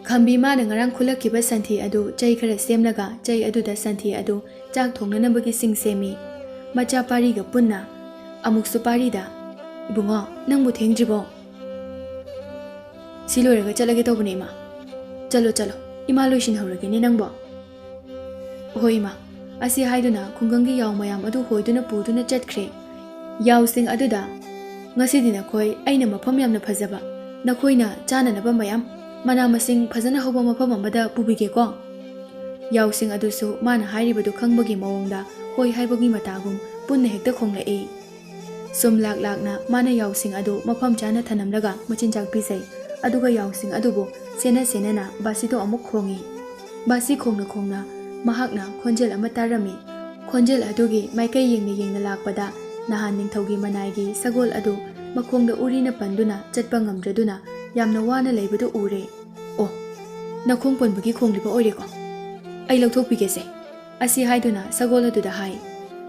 ꯈꯝꯕꯤ ꯃꯥꯅ ꯉꯔꯥꯡ ꯈꯨꯜꯂꯛꯈꯤꯕ ꯁꯟꯊꯤ ꯑꯗꯨ ꯆꯩ ꯈꯔ ꯁꯦꯝꯂꯒ ꯆꯩ ꯑꯗꯨꯗ ꯁꯟꯊꯤ ꯑꯗꯨ ꯆꯥꯛ ꯊꯣꯡꯅꯅꯕꯒꯤ ꯁꯤꯡ ꯁꯦꯝꯃꯤ꯫ ꯃꯆꯥ ꯄꯥꯔꯤꯒ ꯄꯨꯟꯅ ꯑꯃꯨꯛꯁꯨ ꯄꯥꯔꯤꯗ, "ꯏꯕꯨꯡꯉꯣ, ꯅꯪꯕꯨ ꯊꯦꯡꯗ꯭ꯔꯤꯕꯣ?" "ꯁꯤ ꯂꯣꯏꯔꯒ ꯆꯠꯂꯒꯦ ꯇꯧꯕꯅꯦ ꯏꯃꯥ"꯫ "ꯆꯠꯂꯣ ꯆꯠꯂꯣ, ꯏꯃꯥ ꯂꯣꯏꯁꯤꯟꯍꯧꯔꯒꯦꯅꯦ ꯅꯪꯕꯣ"꯫ "ꯍꯣꯏ ꯏꯃꯥ"꯫ ꯑꯁꯤ ꯍꯥꯏꯗꯨꯅ ꯈꯨꯡꯒꯪꯒꯤ ꯌꯥꯎ ꯃꯌꯥꯝ ꯑꯗꯨ ꯍꯣꯏꯗꯨꯅ ꯄꯨꯗꯨꯅ ꯆꯠꯈ꯭ꯔꯦ꯫ ꯌꯥꯎꯁꯤꯡ ꯑꯗꯨꯗ, "ꯉꯁꯤꯗꯤ ꯅꯈꯣꯏ ꯑꯩꯅ ꯃꯐꯝ ꯌꯥꯝꯅ ꯐꯖꯕ, ꯅꯈꯣꯏꯅ ꯆꯥꯅꯅꯕ ꯃꯌꯥꯝ, ꯃꯅꯥ ꯃꯁꯤꯡ ꯐꯖꯅ ꯍꯧꯕ ꯃꯐꯝ ꯑꯃꯗ ꯄꯨꯕꯤꯒꯦꯀꯣ"꯫ ꯌꯥꯎꯁꯤꯡ ꯑꯗꯨꯁꯨ ꯃꯥꯅ ꯍꯥꯏꯔꯤꯕꯗꯨ ꯈꯪꯕꯒꯤ ꯃꯑꯣꯡꯗ ꯍꯣꯏ ꯍꯥꯏꯕꯒꯤ ꯃꯇꯥꯒꯨꯝ ꯄꯨꯟꯅ ꯍꯦꯛꯇ ꯈꯣꯡꯂꯛꯏ꯫ ꯁꯨꯝ ꯂꯥꯛ ꯂꯥꯛꯅ ꯃꯥꯅ ꯌꯥꯎꯁꯤꯡ ꯑꯗꯨ ꯃꯐꯝ ꯆꯥꯅ ꯊꯅꯝꯂꯒ ꯃꯆꯤꯟꯖꯥꯛ ꯄꯤꯖꯩ꯫ ꯑꯗꯨꯒ ꯌꯥꯎꯁꯤꯡ ꯑꯗꯨꯕꯨ ꯁꯦꯟꯅ ꯁꯦꯟꯅꯅ ꯕꯥꯁꯤꯗꯣ ꯑꯃꯨꯛ ꯈꯣꯡꯏ꯫ ꯕꯥꯁꯤ ꯈꯣꯡꯅ ꯈꯣꯡꯅ ꯃꯍꯥꯛꯅ ꯈꯣꯟꯖꯦꯜ ꯑꯃ ꯇꯥꯔꯝꯃꯤ꯫ ꯈꯣꯟꯖꯦꯜ ꯑꯗꯨꯒꯤ ꯃꯥꯏꯀꯩ ꯌꯦꯡꯅ ꯌꯦꯡꯅ ꯂꯥꯛꯄꯗ ꯅꯍꯥꯟ ꯅꯤꯡꯊꯧꯒꯤ ꯃꯅꯥꯏꯒꯤ ꯁꯒꯣꯜ ꯑꯗꯨ ꯃꯈꯣꯡꯗ ꯎꯔꯤꯅ ꯄꯟꯗꯨꯅ ꯆꯠꯄ ꯉꯝꯗ꯭ꯔꯗꯨꯅ ꯌꯥꯝꯅ ꯋꯥꯅ ꯂꯩꯕꯗꯨ ꯎꯔꯦ꯫ "ꯑꯣ, ꯅꯈꯣꯡ ꯄꯟꯕꯒꯤ ꯈꯣꯡꯂꯤꯕ ꯑꯣꯏꯔꯦꯀꯣ? ꯑꯩ ꯂꯧꯊꯣꯛꯄꯤꯒꯦꯁꯦ"꯫ ꯑꯁꯤ ꯍꯥꯏꯗꯨꯅ ꯁꯒꯣꯜ ꯑꯗꯨꯗ ꯍꯥꯏ꯫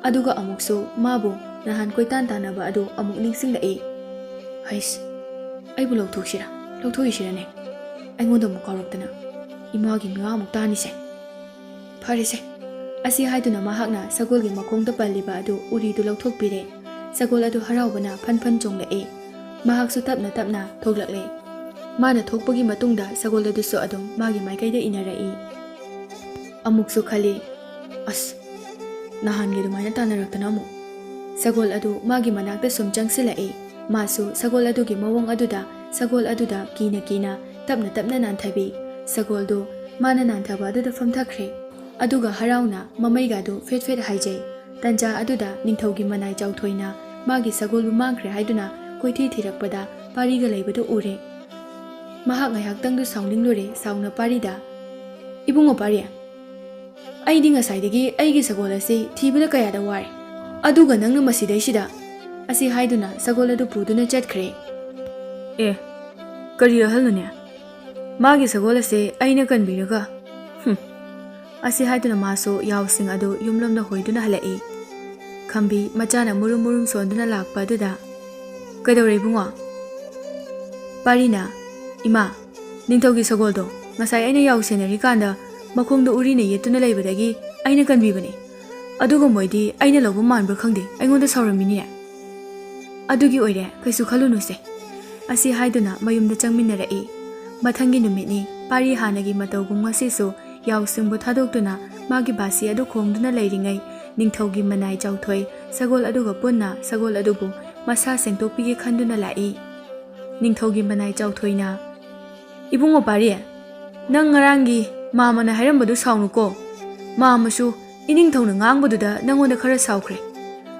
ꯑꯗꯨꯒ ꯑꯃꯨꯛꯁꯨ ꯃꯥꯕꯨ ꯅꯍꯥꯟ ꯀꯣꯏꯇꯥꯟ ꯇꯥꯟꯅꯕ ꯑꯗꯨ ꯑꯃꯨꯛ ꯅꯤꯡꯁꯤꯡꯂꯛꯏ꯫ "ꯍꯩꯁ, ꯑꯩꯕꯨ ꯂꯧꯊꯣꯛꯁꯤꯔꯥ? ꯂꯧꯊꯣꯛꯏꯁꯤꯔꯅꯦ? ꯑꯩꯉꯣꯟꯗ ꯑꯃꯨꯛ ꯀꯥꯎꯔꯛꯇꯅ꯫ ꯏꯃꯥꯒꯤ ꯃꯤꯋꯥ ꯑꯃꯨꯛ ꯇꯥꯅꯤꯁꯦ꯫ ꯐꯔꯦꯁꯦ"꯫ ꯑꯁꯤ ꯍꯥꯏꯗꯨꯅ ꯃꯍꯥꯛꯅ ꯁꯒꯣꯜꯒꯤ ꯃꯈꯣꯡꯗ ꯄꯜꯂꯤꯕ ꯑꯗꯨ ꯎꯔꯤꯗꯨ ꯂꯧꯊꯣꯛꯄꯤꯔꯦ꯫ ꯁꯒꯣꯜ ꯑꯗꯨ ꯍꯔꯥꯎꯕꯅ ꯐꯟ ꯐꯟ ꯆꯣꯡꯂꯛꯏ꯫ ꯃꯍꯥꯛꯁꯨ ꯇꯞꯅ ꯇꯞꯅ ꯊꯣꯛꯂꯛꯂꯦ꯫ ꯃꯥꯅ ꯊꯣꯛꯄꯒꯤ ꯃꯇꯨꯡꯗ ꯁꯒꯣꯜ ꯑꯗꯨꯁꯨ ꯑꯗꯨꯝ ꯃꯥꯒꯤ ꯃꯥꯏꯀꯩꯗ ꯏꯟꯅꯔꯛꯏ꯫ ꯑꯃꯨꯛꯁꯨ ꯈꯜꯂꯤ, "ꯑꯁ, ꯅꯍꯥꯟꯒꯤ ꯑꯗꯨꯃꯥꯏꯅ ꯇꯥꯟꯅꯔꯛꯇꯅ ꯑꯃꯨꯛ꯫ ꯁꯒꯣꯜ ꯑꯗꯨ ꯃꯥꯒꯤ ꯃꯅꯥꯛꯇ ꯁꯨꯝ ꯆꯪꯁꯤꯜꯂꯛꯏ꯫ ꯃꯥꯁꯨ ꯁꯒꯣꯜ ꯑꯗꯨꯒꯤ ꯃꯑꯣꯡ ꯑꯗꯨꯗ ꯁꯒꯣꯜ ꯑꯗꯨꯗ ꯀꯤꯅ ꯀꯤꯅ ꯇꯞꯅ ꯇꯞꯅ ꯅꯥꯟꯊꯕꯤ꯫ ꯁꯒꯣꯜꯗꯨ ꯃꯥꯅ ꯅꯥꯟꯊꯕ ꯑꯗꯨꯗ ꯐꯝꯊꯈ꯭ꯔꯦ꯫ ꯑꯗꯨꯒ ꯍꯔꯥꯎꯅ ꯃꯃꯩꯒꯗꯨ ꯐꯦꯠ ꯐꯦꯠ ꯍꯥꯏꯖꯩ꯫ ꯇꯟꯖꯥ ꯑꯗꯨꯗ ꯅꯤꯡꯊꯧꯒꯤ ꯃꯅꯥꯏ ꯆꯥꯎꯊꯣꯏꯅ ꯃꯥꯒꯤ ꯁꯒꯣꯜꯕꯨ ꯃꯥꯡꯈ꯭ꯔꯦ ꯍꯥꯏꯗꯨꯅ ꯀꯣꯏꯊꯤ ꯊꯤꯔꯛꯄꯗ ꯄꯥꯔꯤꯒ ꯂꯩꯕꯗꯨ ꯎꯔꯦ꯫ ꯃꯍꯥꯛ ꯉꯥꯏꯍꯥꯛꯇꯪꯗꯨ ꯁꯥꯎꯅꯤꯡꯂꯨꯔꯦ꯫ ꯁꯥꯎꯅ ꯄꯥꯔꯤꯗ, "ꯏꯕꯨꯡꯉꯣ ꯄꯥꯔꯤ, ꯑꯩꯗꯤ ꯉꯁꯥꯏꯗꯒꯤ ꯑꯩꯒꯤ ꯁꯒꯣꯜ ꯑꯁꯤ ꯊꯤꯕꯗ ꯀꯌꯥꯗ ꯋꯥꯔꯦ, ꯑꯗꯨꯒ ꯅꯪꯅ ꯃꯁꯤꯗꯩꯁꯤꯗ" ꯑꯁꯤ ꯍꯥꯏꯗꯨꯅ ꯁꯒꯣꯜ ꯑꯗꯨ ꯄꯨꯗꯨꯅ ꯆꯠꯈ꯭ꯔꯦ꯫ "ꯑꯦ, ꯀꯔꯤ ꯑꯍꯜꯅꯣꯅꯦ? ꯃꯥꯒꯤ ꯁꯒꯣꯜ ꯑꯁꯦ ꯑꯩꯅ ꯀꯟꯕꯤꯔꯒ, ꯍꯨꯝ!" ꯑꯁꯤ ꯍꯥꯏꯗꯨꯅ ꯃꯥꯁꯨ ꯌꯥꯎꯁꯤꯡ ꯑꯗꯨ ꯌꯨꯝꯂꯣꯝꯗ ꯍꯣꯏꯗꯨꯅ ꯍꯜꯂꯛꯏ꯫ ꯈꯝꯕꯤ ꯃꯆꯥꯅ ꯃꯨꯔꯨꯝ ꯃꯨꯔꯨꯝ ꯁꯣꯟꯗꯨꯅ ꯂꯥꯛꯄ ꯑꯗꯨꯗ, "ꯀꯩꯗꯧꯔꯦ ꯏꯕꯨꯡꯉꯣ?" ꯄꯥꯔꯤꯅ, "ꯏꯃꯥ, ꯅꯤꯡꯊꯧꯒꯤ ꯁꯒꯣꯜꯗꯣ ꯉꯁꯥꯏ ꯑꯩꯅ ꯌꯥꯎ ꯁꯦꯟꯅꯔꯤꯀꯥꯟꯗ ꯃꯈꯣꯡꯗ ꯎꯔꯤꯅ ꯌꯦꯠꯇꯨꯅ ꯂꯩꯕꯗꯒꯤ ꯑꯩꯅ ꯀꯟꯕꯤꯕꯅꯤ꯫ ꯑꯗꯨꯒ ꯃꯣꯏꯗꯤ ꯑꯩꯅ ꯂꯧꯕ ꯃꯥꯟꯕ꯭ꯔꯥ ꯈꯪꯗꯦ, ꯑꯩꯉꯣꯟꯗ ꯁꯥꯎꯔꯝꯃꯤꯅꯦ꯫" "ꯑꯗꯨꯒꯤ ꯑꯣꯏꯔꯦ, ꯀꯩꯁꯨ ꯈꯜꯂꯨꯅꯨꯁꯦ" ꯑꯁꯤ ꯍꯥꯏꯗꯨꯅ ꯃꯌꯨꯝꯗ ꯆꯪꯃꯤꯟꯅꯔꯛꯏ꯫ ꯃꯊꯪꯒꯤ ꯅꯨꯃꯤꯠꯅꯤ꯫ ꯄꯥꯔꯤ ꯍꯥꯟꯅꯒꯤ ꯃꯇꯧꯒꯨꯝ ꯉꯁꯤꯁꯨ ꯌꯥꯎꯁꯤꯡꯕꯨ ꯊꯥꯗꯣꯛꯇꯨꯅ ꯃꯥꯒꯤ ꯕꯥꯁꯤ ꯑꯗꯨ ꯈꯣꯡꯗꯨꯅ ꯂꯩꯔꯤꯉꯩ, ꯅꯤꯡꯊꯧꯒꯤ ꯃꯅꯥꯏ ꯆꯥꯎꯊꯣꯏ ꯁꯒꯣꯜ ꯑꯗꯨꯒ ꯄꯨꯟꯅ ꯁꯒꯣꯜ ꯑꯗꯨꯕꯨ ꯃꯁꯥ ꯁꯦꯡꯗꯣꯛꯄꯤꯒꯦ ꯈꯟꯗꯨꯅ ꯂꯥꯛꯏ꯫ ꯅꯤꯡꯊꯧꯒꯤ ꯃꯅꯥꯏ ꯆꯥꯎꯊꯣꯏꯅ, "ꯏꯕꯨꯡꯉꯣ ꯄꯥꯔꯤ, ꯅꯪ ꯉꯔꯥꯡꯒꯤ ꯃꯥꯃꯅ ꯍꯥꯏꯔꯝꯕꯗꯨ ꯁꯥꯎꯅꯨꯀꯣ꯫ ꯃꯥꯃꯁꯨ ꯏꯅꯤꯡꯊꯧꯅ ꯉꯥꯡꯕꯗꯨꯗ ꯅꯪꯉꯣꯟꯗ ꯈꯔ ꯁꯥꯎꯈ꯭ꯔꯦ"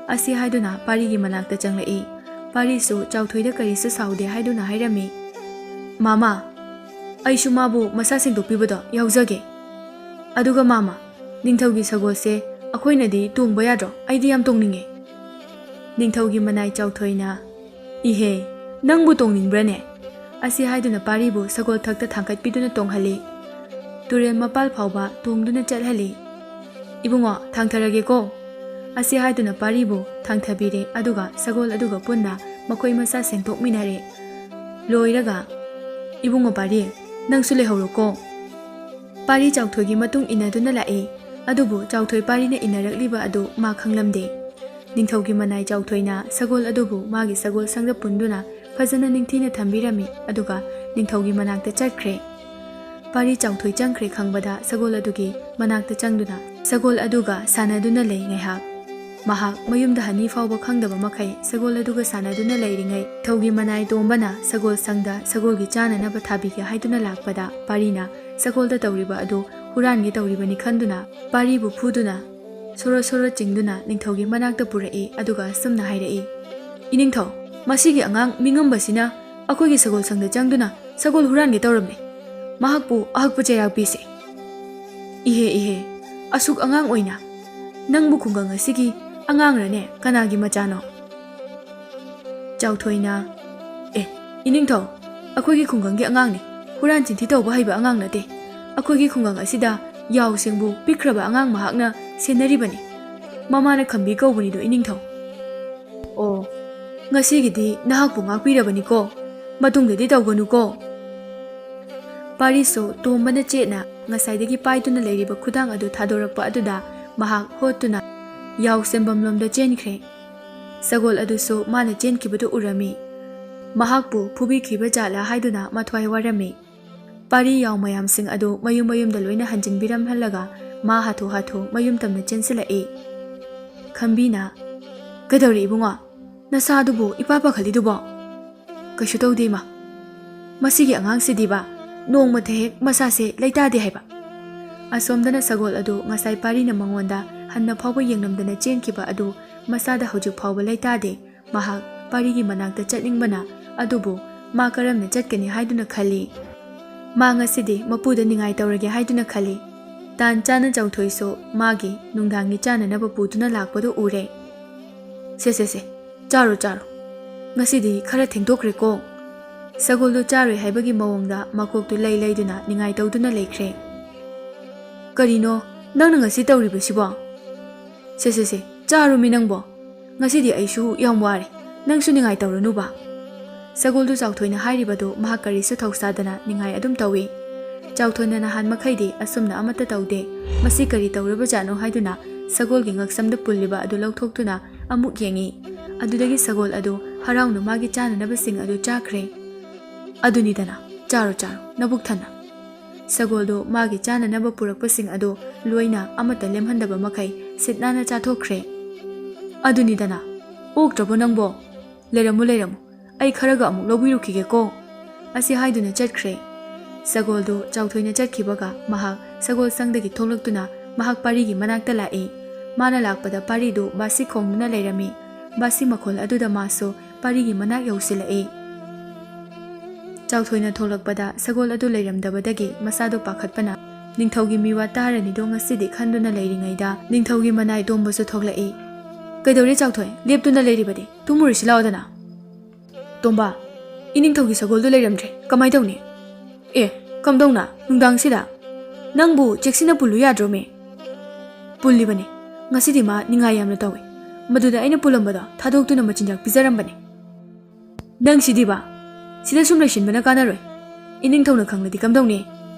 ꯑꯁꯤ ꯍꯥꯏꯗꯨꯅ ꯄꯥꯔꯤꯒꯤ ꯃꯅꯥꯛꯇ ꯆꯪꯂꯛꯏ꯫ ꯄꯥꯔꯤꯁꯨ ꯆꯥꯎꯊꯣꯏꯗ ꯀꯔꯤꯁꯨ ꯁꯥꯎꯗꯦ ꯍꯥꯏꯗꯨꯅ ꯍꯥꯏꯔꯝꯃꯤ꯫ "ꯃꯥꯃ, ꯑꯩꯁꯨ ꯃꯥꯕꯨ ꯃꯁꯥ ꯁꯦꯡꯗꯣꯛꯄꯤꯕꯗꯣ ꯌꯥꯎꯖꯒꯦ꯫ ꯑꯗꯨꯒ ꯃꯥꯃ, ꯅꯤꯡꯊꯧꯒꯤ ꯁꯒꯣꯜꯁꯦ ꯑꯩꯈꯣꯏꯅꯗꯤ ꯇꯣꯡꯕ ꯌꯥꯗ꯭ꯔꯣ? ꯑꯩꯗꯤ ꯌꯥꯝ ꯇꯣꯡꯅꯤꯡꯉꯦ꯫" ꯅꯤꯡꯊꯧꯒꯤ ꯃꯅꯥꯏ ꯆꯥꯎꯊꯣꯏꯅ, "ꯏꯍꯦ, ꯅꯪꯕꯨ ꯇꯣꯡꯅꯤꯡꯕ꯭ꯔꯅꯦ?" ꯑꯁꯤ ꯍꯥꯏꯗꯨꯅ ꯄꯥꯔꯤꯕꯨ ꯁꯒꯣꯜ ꯊꯛꯇ ꯊꯥꯡꯒꯠꯄꯤꯗꯨꯅ ꯇꯣꯡꯍꯜꯂꯤ꯫ ꯇꯨꯔꯦꯜ ꯃꯄꯥꯜ ꯐꯥꯎꯕ ꯇꯣꯡꯗꯨꯅ ꯆꯠꯍꯜꯂꯤ꯫ "ꯏꯕꯨꯡꯉꯣ, ꯊꯥꯡꯊꯔꯒꯦꯀꯣ" ꯑꯁꯤ ꯍꯥꯏꯗꯨꯅ ꯄꯥꯔꯤꯕꯨ ꯊꯥꯡꯊꯕꯤꯔꯦ꯫ ꯑꯗꯨꯒ ꯁꯒꯣꯜ ꯑꯗꯨꯒ ꯄꯨꯟꯅ ꯃꯈꯣꯏ ꯃꯁꯥ ꯁꯦꯡꯗꯣꯛꯃꯤꯟꯅꯔꯦ꯫ ꯂꯣꯏꯔꯒ, "ꯏꯕꯨꯡꯉꯣ ꯄꯥꯔꯤ, ꯅꯪꯁꯨ ꯂꯩꯍꯧꯔꯣꯀꯣ꯫" ꯄꯥꯔꯤ ꯆꯥꯎꯊꯣꯏꯒꯤ ꯃꯇꯨꯡ ꯏꯟꯅꯗꯨꯅ ꯂꯥꯛꯏ꯫ ꯑꯗꯨꯕꯨ ꯆꯥꯎꯊꯣꯏ ꯄꯥꯔꯤꯅ ꯏꯟꯅꯔꯛꯂꯤꯕ ꯑꯗꯨ ꯃꯥ ꯈꯪꯂꯝꯗꯦ꯫ ꯅꯤꯡꯊꯧꯒꯤ ꯃꯅꯥꯏ ꯆꯥꯎꯊꯣꯏꯅ ꯁꯒꯣꯜ ꯑꯗꯨꯕꯨ ꯃꯥꯒꯤ ꯁꯒꯣꯜ ꯁꯪꯗ ꯄꯨꯟꯗꯨꯅ ꯐꯖꯅ ꯅꯤꯡꯊꯤꯅ ꯊꯝꯕꯤꯔꯝꯃꯤ꯫ ꯑꯗꯨꯒ ꯅꯤꯡꯊꯧꯒꯤ ꯃꯅꯥꯛꯇ ꯆꯠꯈ꯭ꯔꯦ꯫ ꯄꯥꯔꯤ ꯆꯥꯎꯊꯣꯏ ꯆꯪꯈ꯭ꯔꯦ ꯈꯪꯕꯗ ꯁꯒꯣꯜ ꯑꯗꯨꯒꯤ ꯃꯅꯥꯛꯇ ꯆꯪꯗꯨꯅ, ꯁꯒꯣꯜ ꯑꯗꯨꯒ ꯁꯥꯟꯅꯗꯨꯅ ꯂꯩ ꯉꯥꯏꯍꯥꯛ꯫ ꯃꯍꯥꯛ ꯃꯌꯨꯝꯗ ꯍꯟꯅꯤ ꯐꯥꯎꯕ ꯈꯪꯗꯕ ꯃꯈꯩ ꯁꯒꯣꯜ ꯑꯗꯨꯒ ꯁꯥꯟꯅꯗꯨꯅ ꯂꯩꯔꯤꯉꯩ, ꯅꯤꯡꯊꯧꯒꯤ ꯃꯅꯥꯏ ꯇꯣꯝꯕꯅ ꯁꯒꯣꯜ ꯁꯪꯗ ꯁꯒꯣꯜꯒꯤ ꯆꯥꯅꯅꯕ ꯊꯥꯕꯤꯒꯦ ꯍꯥꯏꯗꯨꯅ ꯂꯥꯛꯄꯗ, ꯄꯥꯔꯤꯅ ꯁꯒꯣꯜꯗ ꯇꯧꯔꯤꯕ ꯑꯗꯨ ꯍꯨꯔꯥꯟꯒꯦ ꯇꯧꯔꯤꯕꯅꯤ ꯈꯟꯗꯨꯅ ꯄꯥꯔꯤꯕꯨ ꯐꯨꯗꯨꯅ ꯁꯣꯔꯣ ꯁꯣꯔꯣ ꯆꯤꯡꯗꯨꯅ ꯅꯤꯡꯊꯧꯒꯤ ꯃꯅꯥꯛꯇ ꯄꯨꯔꯛꯏ, ꯑꯗꯨꯒ ꯑꯁꯨꯝꯅ ꯍꯥꯏꯔꯛꯏ, "ꯏꯅꯤꯡꯊꯧ, ꯃꯁꯤꯒꯤ ꯑꯉꯥꯡ ꯃꯤꯉꯝꯕꯁꯤꯅ ꯑꯩꯈꯣꯏꯒꯤ ꯁꯒꯣꯜ ꯁꯪꯗ ꯆꯪꯗꯨꯅ ꯁꯒꯣꯜ ꯍꯨꯔꯥꯟꯒꯦ ꯇꯧꯔꯝꯂꯦ꯫ ꯃꯍꯥꯛꯄꯨ ꯑꯍꯛꯄ ꯆꯩꯔꯥꯛ ꯄꯤꯁꯦ꯫ ꯏꯍꯦ, ꯏꯍꯦ, ꯑꯁꯨꯛ ꯑꯉꯥꯡ ꯑꯣꯏꯅ? ꯅꯪꯕꯨ ꯈꯨꯡꯒꯪ ꯑꯁꯤꯒꯤ ꯑꯉꯥꯡꯔꯅꯦ? ꯀꯅꯥꯒꯤ ꯃꯆꯥꯅꯣ?" ꯆꯥꯎꯊꯣꯏꯅ, "ꯑꯦ, ꯏꯅꯤꯡꯊꯧ, ꯑꯩꯈꯣꯏꯒꯤ ꯈꯨꯡꯒꯪꯒꯤ ꯑꯉꯥꯡꯅꯤ꯫ ꯍꯨꯔꯥꯟ ꯆꯤꯟꯊꯤ ꯇꯧꯕ ꯍꯩꯕ ꯑꯉꯥꯡ ꯅꯠꯇꯦ꯫ ꯑꯩꯈꯣꯏꯒꯤ ꯈꯨꯡꯒꯪ ꯑꯁꯤꯗ ꯌꯥꯎꯁꯤꯡꯕꯨ ꯄꯤꯛꯈ꯭ꯔꯕ ꯑꯉꯥꯡ ꯃꯍꯥꯛꯅ ꯁꯦꯟꯅꯔꯤꯕꯅꯤ꯫ ꯃꯃꯥꯅ ꯈꯝꯕꯤ ꯀꯧꯕꯅꯤꯗꯣ, ꯏꯅꯤꯡꯊꯧ꯫ ꯑꯣ, ꯉꯁꯤꯒꯤꯗꯤ ꯅꯍꯥꯛꯄꯨ ꯉꯥꯛꯄꯤꯔꯕꯅꯤꯀꯣ꯫ ꯃꯇꯨꯡꯗꯗꯤ ꯇꯧꯒꯅꯨꯀꯣ꯫" ꯄꯥꯔꯤꯁꯨ ꯇꯣꯝꯕꯅ ꯆꯦꯠꯅ ꯉꯁꯥꯏꯗꯒꯤ ꯄꯥꯏꯗꯨꯅ ꯂꯩꯔꯤꯕ ꯈꯨꯗꯥꯡ ꯑꯗꯨ ꯊꯥꯗꯣꯔꯛꯄ ꯑꯗꯨꯗ ꯃꯍꯥꯛ ꯍꯣꯠꯇꯨꯅ ꯌꯥꯎ ꯁꯦꯝꯐꯝꯂꯣꯝꯗ ꯆꯦꯟꯈ꯭ꯔꯦ꯫ ꯁꯒꯣꯜ ꯑꯗꯨꯁꯨ ꯃꯥꯅ ꯆꯦꯟꯈꯤꯕꯗꯨ ꯎꯔꯝꯃꯤ꯫ ꯃꯍꯥꯛꯄꯨ ꯐꯨꯕꯤꯈꯤꯕ ꯖꯥꯠꯂꯥ ꯍꯥꯏꯗꯨꯅ ꯃꯊ꯭ꯋꯥꯏ ꯋꯥꯔꯝꯃꯤ꯫ ꯄꯥꯔꯤ ꯌꯥꯎ ꯃꯌꯥꯝꯁꯤꯡ ꯑꯗꯨ ꯃꯌꯨꯝ ꯃꯌꯨꯝꯗ ꯂꯣꯏꯅ ꯍꯟꯖꯤꯟꯕꯤꯔꯝꯍꯜꯂꯒ ꯃꯥ ꯍꯥꯊꯨ ꯍꯥꯊꯨ ꯃꯌꯨꯝ ꯇꯝꯅ ꯆꯦꯟꯁꯤꯜꯂꯛꯏ꯫ ꯈꯝꯕꯤꯅ, "ꯀꯩꯗꯧꯔꯦ ꯏꯕꯨꯡꯉꯣ? ꯅꯁꯥꯗꯨꯕꯨ ꯏꯄꯥ ꯄꯥꯈꯠꯂꯤꯗꯨꯕꯣ?" "ꯀꯩꯁꯨ ꯇꯧꯗꯦ, ꯏꯃꯥ꯫ ꯃꯁꯤꯒꯤ ꯑꯉꯥꯡꯁꯤꯗꯤꯕ ꯅꯣꯡꯃꯇ ꯍꯦꯛ ꯃꯁꯥꯁꯦ ꯂꯩꯇꯥꯗꯦ ꯍꯥꯏꯕ꯫" ꯑꯁꯣꯝꯗꯅ ꯁꯒꯣꯜ ꯑꯗꯨ ꯉꯁꯥꯏ ꯄꯥꯔꯤꯅ ꯃꯉꯣꯟꯗ ꯍꯟꯅ ꯐꯥꯎꯕ ꯌꯦꯡꯂꯝꯗꯅ ꯆꯦꯟꯈꯤꯕ ꯑꯗꯨ ꯃꯁꯥꯗ ꯍꯧꯖꯤꯛ ꯐꯥꯎꯕ ꯂꯩꯇꯥꯗꯦ꯫ ꯃꯍꯥꯛ ꯄꯥꯔꯤꯒꯤ ꯃꯅꯥꯛꯇ ꯆꯠꯅꯤꯡꯕꯅ, ꯑꯗꯨꯕꯨ ꯃꯥ ꯀꯔꯝꯅ ꯆꯠꯀꯅꯤ ꯍꯥꯏꯗꯨꯅ ꯈꯜꯂꯤ꯫ ꯃꯥ ꯉꯁꯤꯗꯤ ꯃꯄꯨꯗ ꯅꯤꯡꯉꯥꯏ ꯇꯧꯔꯒꯦ ꯍꯥꯏꯗꯨꯅ ꯈꯜꯂꯤ꯫ ꯇꯥꯟ ꯆꯥꯅ ꯆꯥꯎꯊꯣꯏꯁꯨ ꯃꯥꯒꯤ ꯅꯨꯡꯗꯥꯡꯒꯤ ꯆꯥꯅꯅꯕ ꯄꯨꯗꯨꯅ ꯂꯥꯛꯄꯗꯨ ꯎꯔꯦ꯫ "ꯁꯦ, ꯁꯦ, ꯁꯦ, ꯆꯥꯔꯣ, ꯆꯥꯔꯣ꯫ ꯉꯁꯤꯗꯤ ꯈꯔ ꯊꯦꯡꯗꯣꯛꯈ꯭ꯔꯦꯀꯣ꯫" ꯁꯒꯣꯜꯗꯨ ꯆꯥꯔꯣꯏ ꯍꯥꯏꯕꯒꯤ ꯃꯑꯣꯡꯗ ꯃꯀꯣꯛꯇꯨ ꯂꯩ ꯂꯩꯗꯨꯅ ꯅꯤꯡꯉꯥꯏ ꯇꯧꯗꯨꯅ ꯂꯩꯈ꯭ꯔꯦ꯫ "ꯀꯔꯤꯅꯣ ꯅꯪꯅ ꯉꯁꯤ ꯇꯧꯔꯤꯕꯁꯤꯕꯣ? ꯁꯦ, ꯁꯦ, ꯁꯦ, ꯆꯥꯔꯣꯃꯤ ꯅꯪꯕꯣ꯫ ꯉꯁꯤꯗꯤ ꯑꯩꯁꯨ ꯌꯥꯝ ꯋꯥꯔꯦ꯫ ꯅꯪꯁꯨ ꯅꯤꯡꯉꯥꯏ ꯇꯧꯔꯅꯨꯕ꯫" ꯁꯒꯣꯜꯗꯨ ꯆꯥꯎꯊꯣꯏꯅ ꯍꯥꯏꯔꯤꯕꯗꯨ ꯃꯍꯥꯛ ꯀꯔꯤꯁꯨ ꯊꯧꯁꯥꯗꯅ ꯅꯤꯡꯉꯥꯏ ꯑꯗꯨꯝ ꯇꯧꯏ꯫ ꯆꯥꯎꯊꯣꯏꯅ ꯅꯍꯥꯟ ꯃꯈꯩꯗꯤ ꯑꯁꯨꯝꯅ ꯑꯃꯠꯇ ꯇꯧꯗꯦ꯫ "ꯃꯁꯤ ꯀꯔꯤ ꯇꯧꯔꯕꯖꯥꯠꯅꯣ?" ꯍꯥꯏꯗꯨꯅ ꯁꯒꯣꯜꯒꯤ ꯉꯛꯁꯝꯗ ꯄꯨꯜꯂꯤꯕ ꯑꯗꯨ ꯂꯧꯊꯣꯛꯇꯨꯅ ꯑꯃꯨꯛ ꯌꯦꯡꯏ꯫ ꯑꯗꯨꯗꯒꯤ ꯁꯒꯣꯜ ꯑꯗꯨ ꯍꯔꯥꯎꯅ ꯃꯥꯒꯤ ꯆꯥꯅꯅꯕꯁꯤꯡ ꯑꯗꯨ ꯆꯥꯈ꯭ꯔꯦ꯫ "ꯑꯗꯨꯅꯤꯗꯅ, ꯆꯥꯔꯣ, ꯆꯥꯔꯣ, ꯅꯕꯨꯛ ꯊꯟꯅ꯫" ꯁꯒꯣꯜꯗꯨ ꯃꯥꯒꯤ ꯆꯥꯅꯅꯕ ꯄꯨꯔꯛꯄꯁꯤꯡ ꯑꯗꯨ ꯂꯣꯏꯅ ꯑꯃꯠꯇ ꯂꯦꯝꯍꯟꯗꯕ ꯃꯈꯩ ꯁꯤꯠ ꯅꯥꯟꯅ ꯆꯥꯊꯣꯛꯈ꯭ꯔꯦ꯫ "ꯑꯗꯨꯅꯤꯗꯅ, ꯑꯣꯛꯇ꯭ꯔꯕꯣ ꯅꯪꯕꯣ? ꯂꯩꯔꯝꯃꯨ, ꯂꯩꯔꯝꯃꯨ, ꯑꯩ ꯈꯔꯒ ꯑꯃꯨꯛ ꯂꯧꯕꯤꯔꯨꯈꯤꯒꯦꯀꯣ" ꯑꯁꯤ ꯍꯥꯏꯗꯨꯅ ꯆꯠꯈ꯭ꯔꯦ꯫ ꯁꯒꯣꯜꯗꯨ ꯆꯥꯎꯊꯣꯏꯅ ꯆꯠꯈꯤꯕꯒ ꯃꯍꯥꯛ ꯁꯒꯣꯜ ꯁꯪꯗꯒꯤ ꯊꯣꯛꯂꯛꯇꯨꯅ ꯃꯍꯥꯛ ꯄꯥꯔꯤꯒꯤ ꯃꯅꯥꯛꯇ ꯂꯥꯛꯏ꯫ ꯃꯥꯅ ꯂꯥꯛꯄꯗ ꯄꯥꯔꯤꯗꯨ ꯕꯥꯁꯤ ꯈꯣꯡꯗꯨꯅ ꯂꯩꯔꯝꯃꯤ꯫ ꯕꯥꯁꯤ ꯃꯈꯣꯜ ꯑꯗꯨꯗ ꯃꯥꯁꯨ ꯄꯥꯔꯤꯒꯤ ꯃꯅꯥꯛ ꯌꯧꯁꯤꯜꯂꯛꯏ꯫ ꯆꯥꯎꯊꯣꯏꯅ ꯊꯣꯛꯂꯛꯄꯗ ꯁꯒꯣꯜ ꯑꯗꯨ ꯂꯩꯔꯝꯗꯕꯗꯒꯤ ꯃꯁꯥꯗꯨ ꯄꯥꯈꯠꯄꯅ ꯅꯤꯡꯊꯧꯒꯤ ꯃꯤꯋꯥ ꯇꯥꯔꯅꯤꯗꯣ ꯉꯁꯤꯗꯤ ꯈꯟꯗꯨꯅ ꯂꯩꯔꯤꯉꯩꯗ ꯅꯤꯡꯊꯧꯒꯤ ꯃꯅꯥꯏ ꯇꯣꯝꯕꯁꯨ ꯊꯣꯛꯂꯛꯏ꯫ "ꯀꯩꯗꯧꯔꯦ ꯆꯥꯎꯊꯣꯏ? ꯂꯦꯞꯇꯨꯅ ꯂꯩꯔꯤꯕꯗꯤ? ꯇꯨꯝꯃꯨꯔꯁꯤ ꯂꯥꯎꯗꯅ꯫ ꯇꯣꯝꯕ, ꯏꯅꯤꯡꯊꯧꯒꯤ ꯁꯒꯣꯜꯗꯨ ꯂꯩꯔꯝꯗ꯭ꯔꯦ꯫ ꯀꯃꯥꯏ ꯇꯧꯅꯤ?" "ꯑꯦ, ꯀꯝꯗꯧꯅ? ꯅꯨꯡꯗꯥꯡꯁꯤꯗ? ꯅꯪꯕꯨ ꯆꯦꯛꯁꯤꯟꯅ ꯄꯨꯜꯂꯨ ꯌꯥꯗ꯭ꯔꯣꯃꯦ?" "ꯄꯨꯜꯂꯤꯕꯅꯤ꯫ ꯉꯁꯤꯗꯤ ꯃꯥ ꯅꯤꯡꯉꯥꯏ ꯌꯥꯝꯅ ꯇꯧꯏ꯫ ꯃꯗꯨꯗ ꯑꯩꯅ ꯄꯨꯜꯂꯝꯕꯗꯣ ꯊꯥꯗꯣꯛꯇꯨꯅ ꯃꯆꯤꯟꯖꯥꯛ ꯄꯤꯖꯔꯝꯕꯅꯤ꯫" "ꯅꯪ ꯁꯤꯗꯤꯕ? ꯁꯤꯗ ꯁꯨꯝ ꯂꯩꯁꯤꯟꯕꯅ ꯀꯥꯟꯅꯔꯣꯏ꯫ ꯏꯅꯤꯡꯊꯧꯅ ꯈꯪꯂꯗꯤ ꯀꯝꯗꯧꯅꯤ?"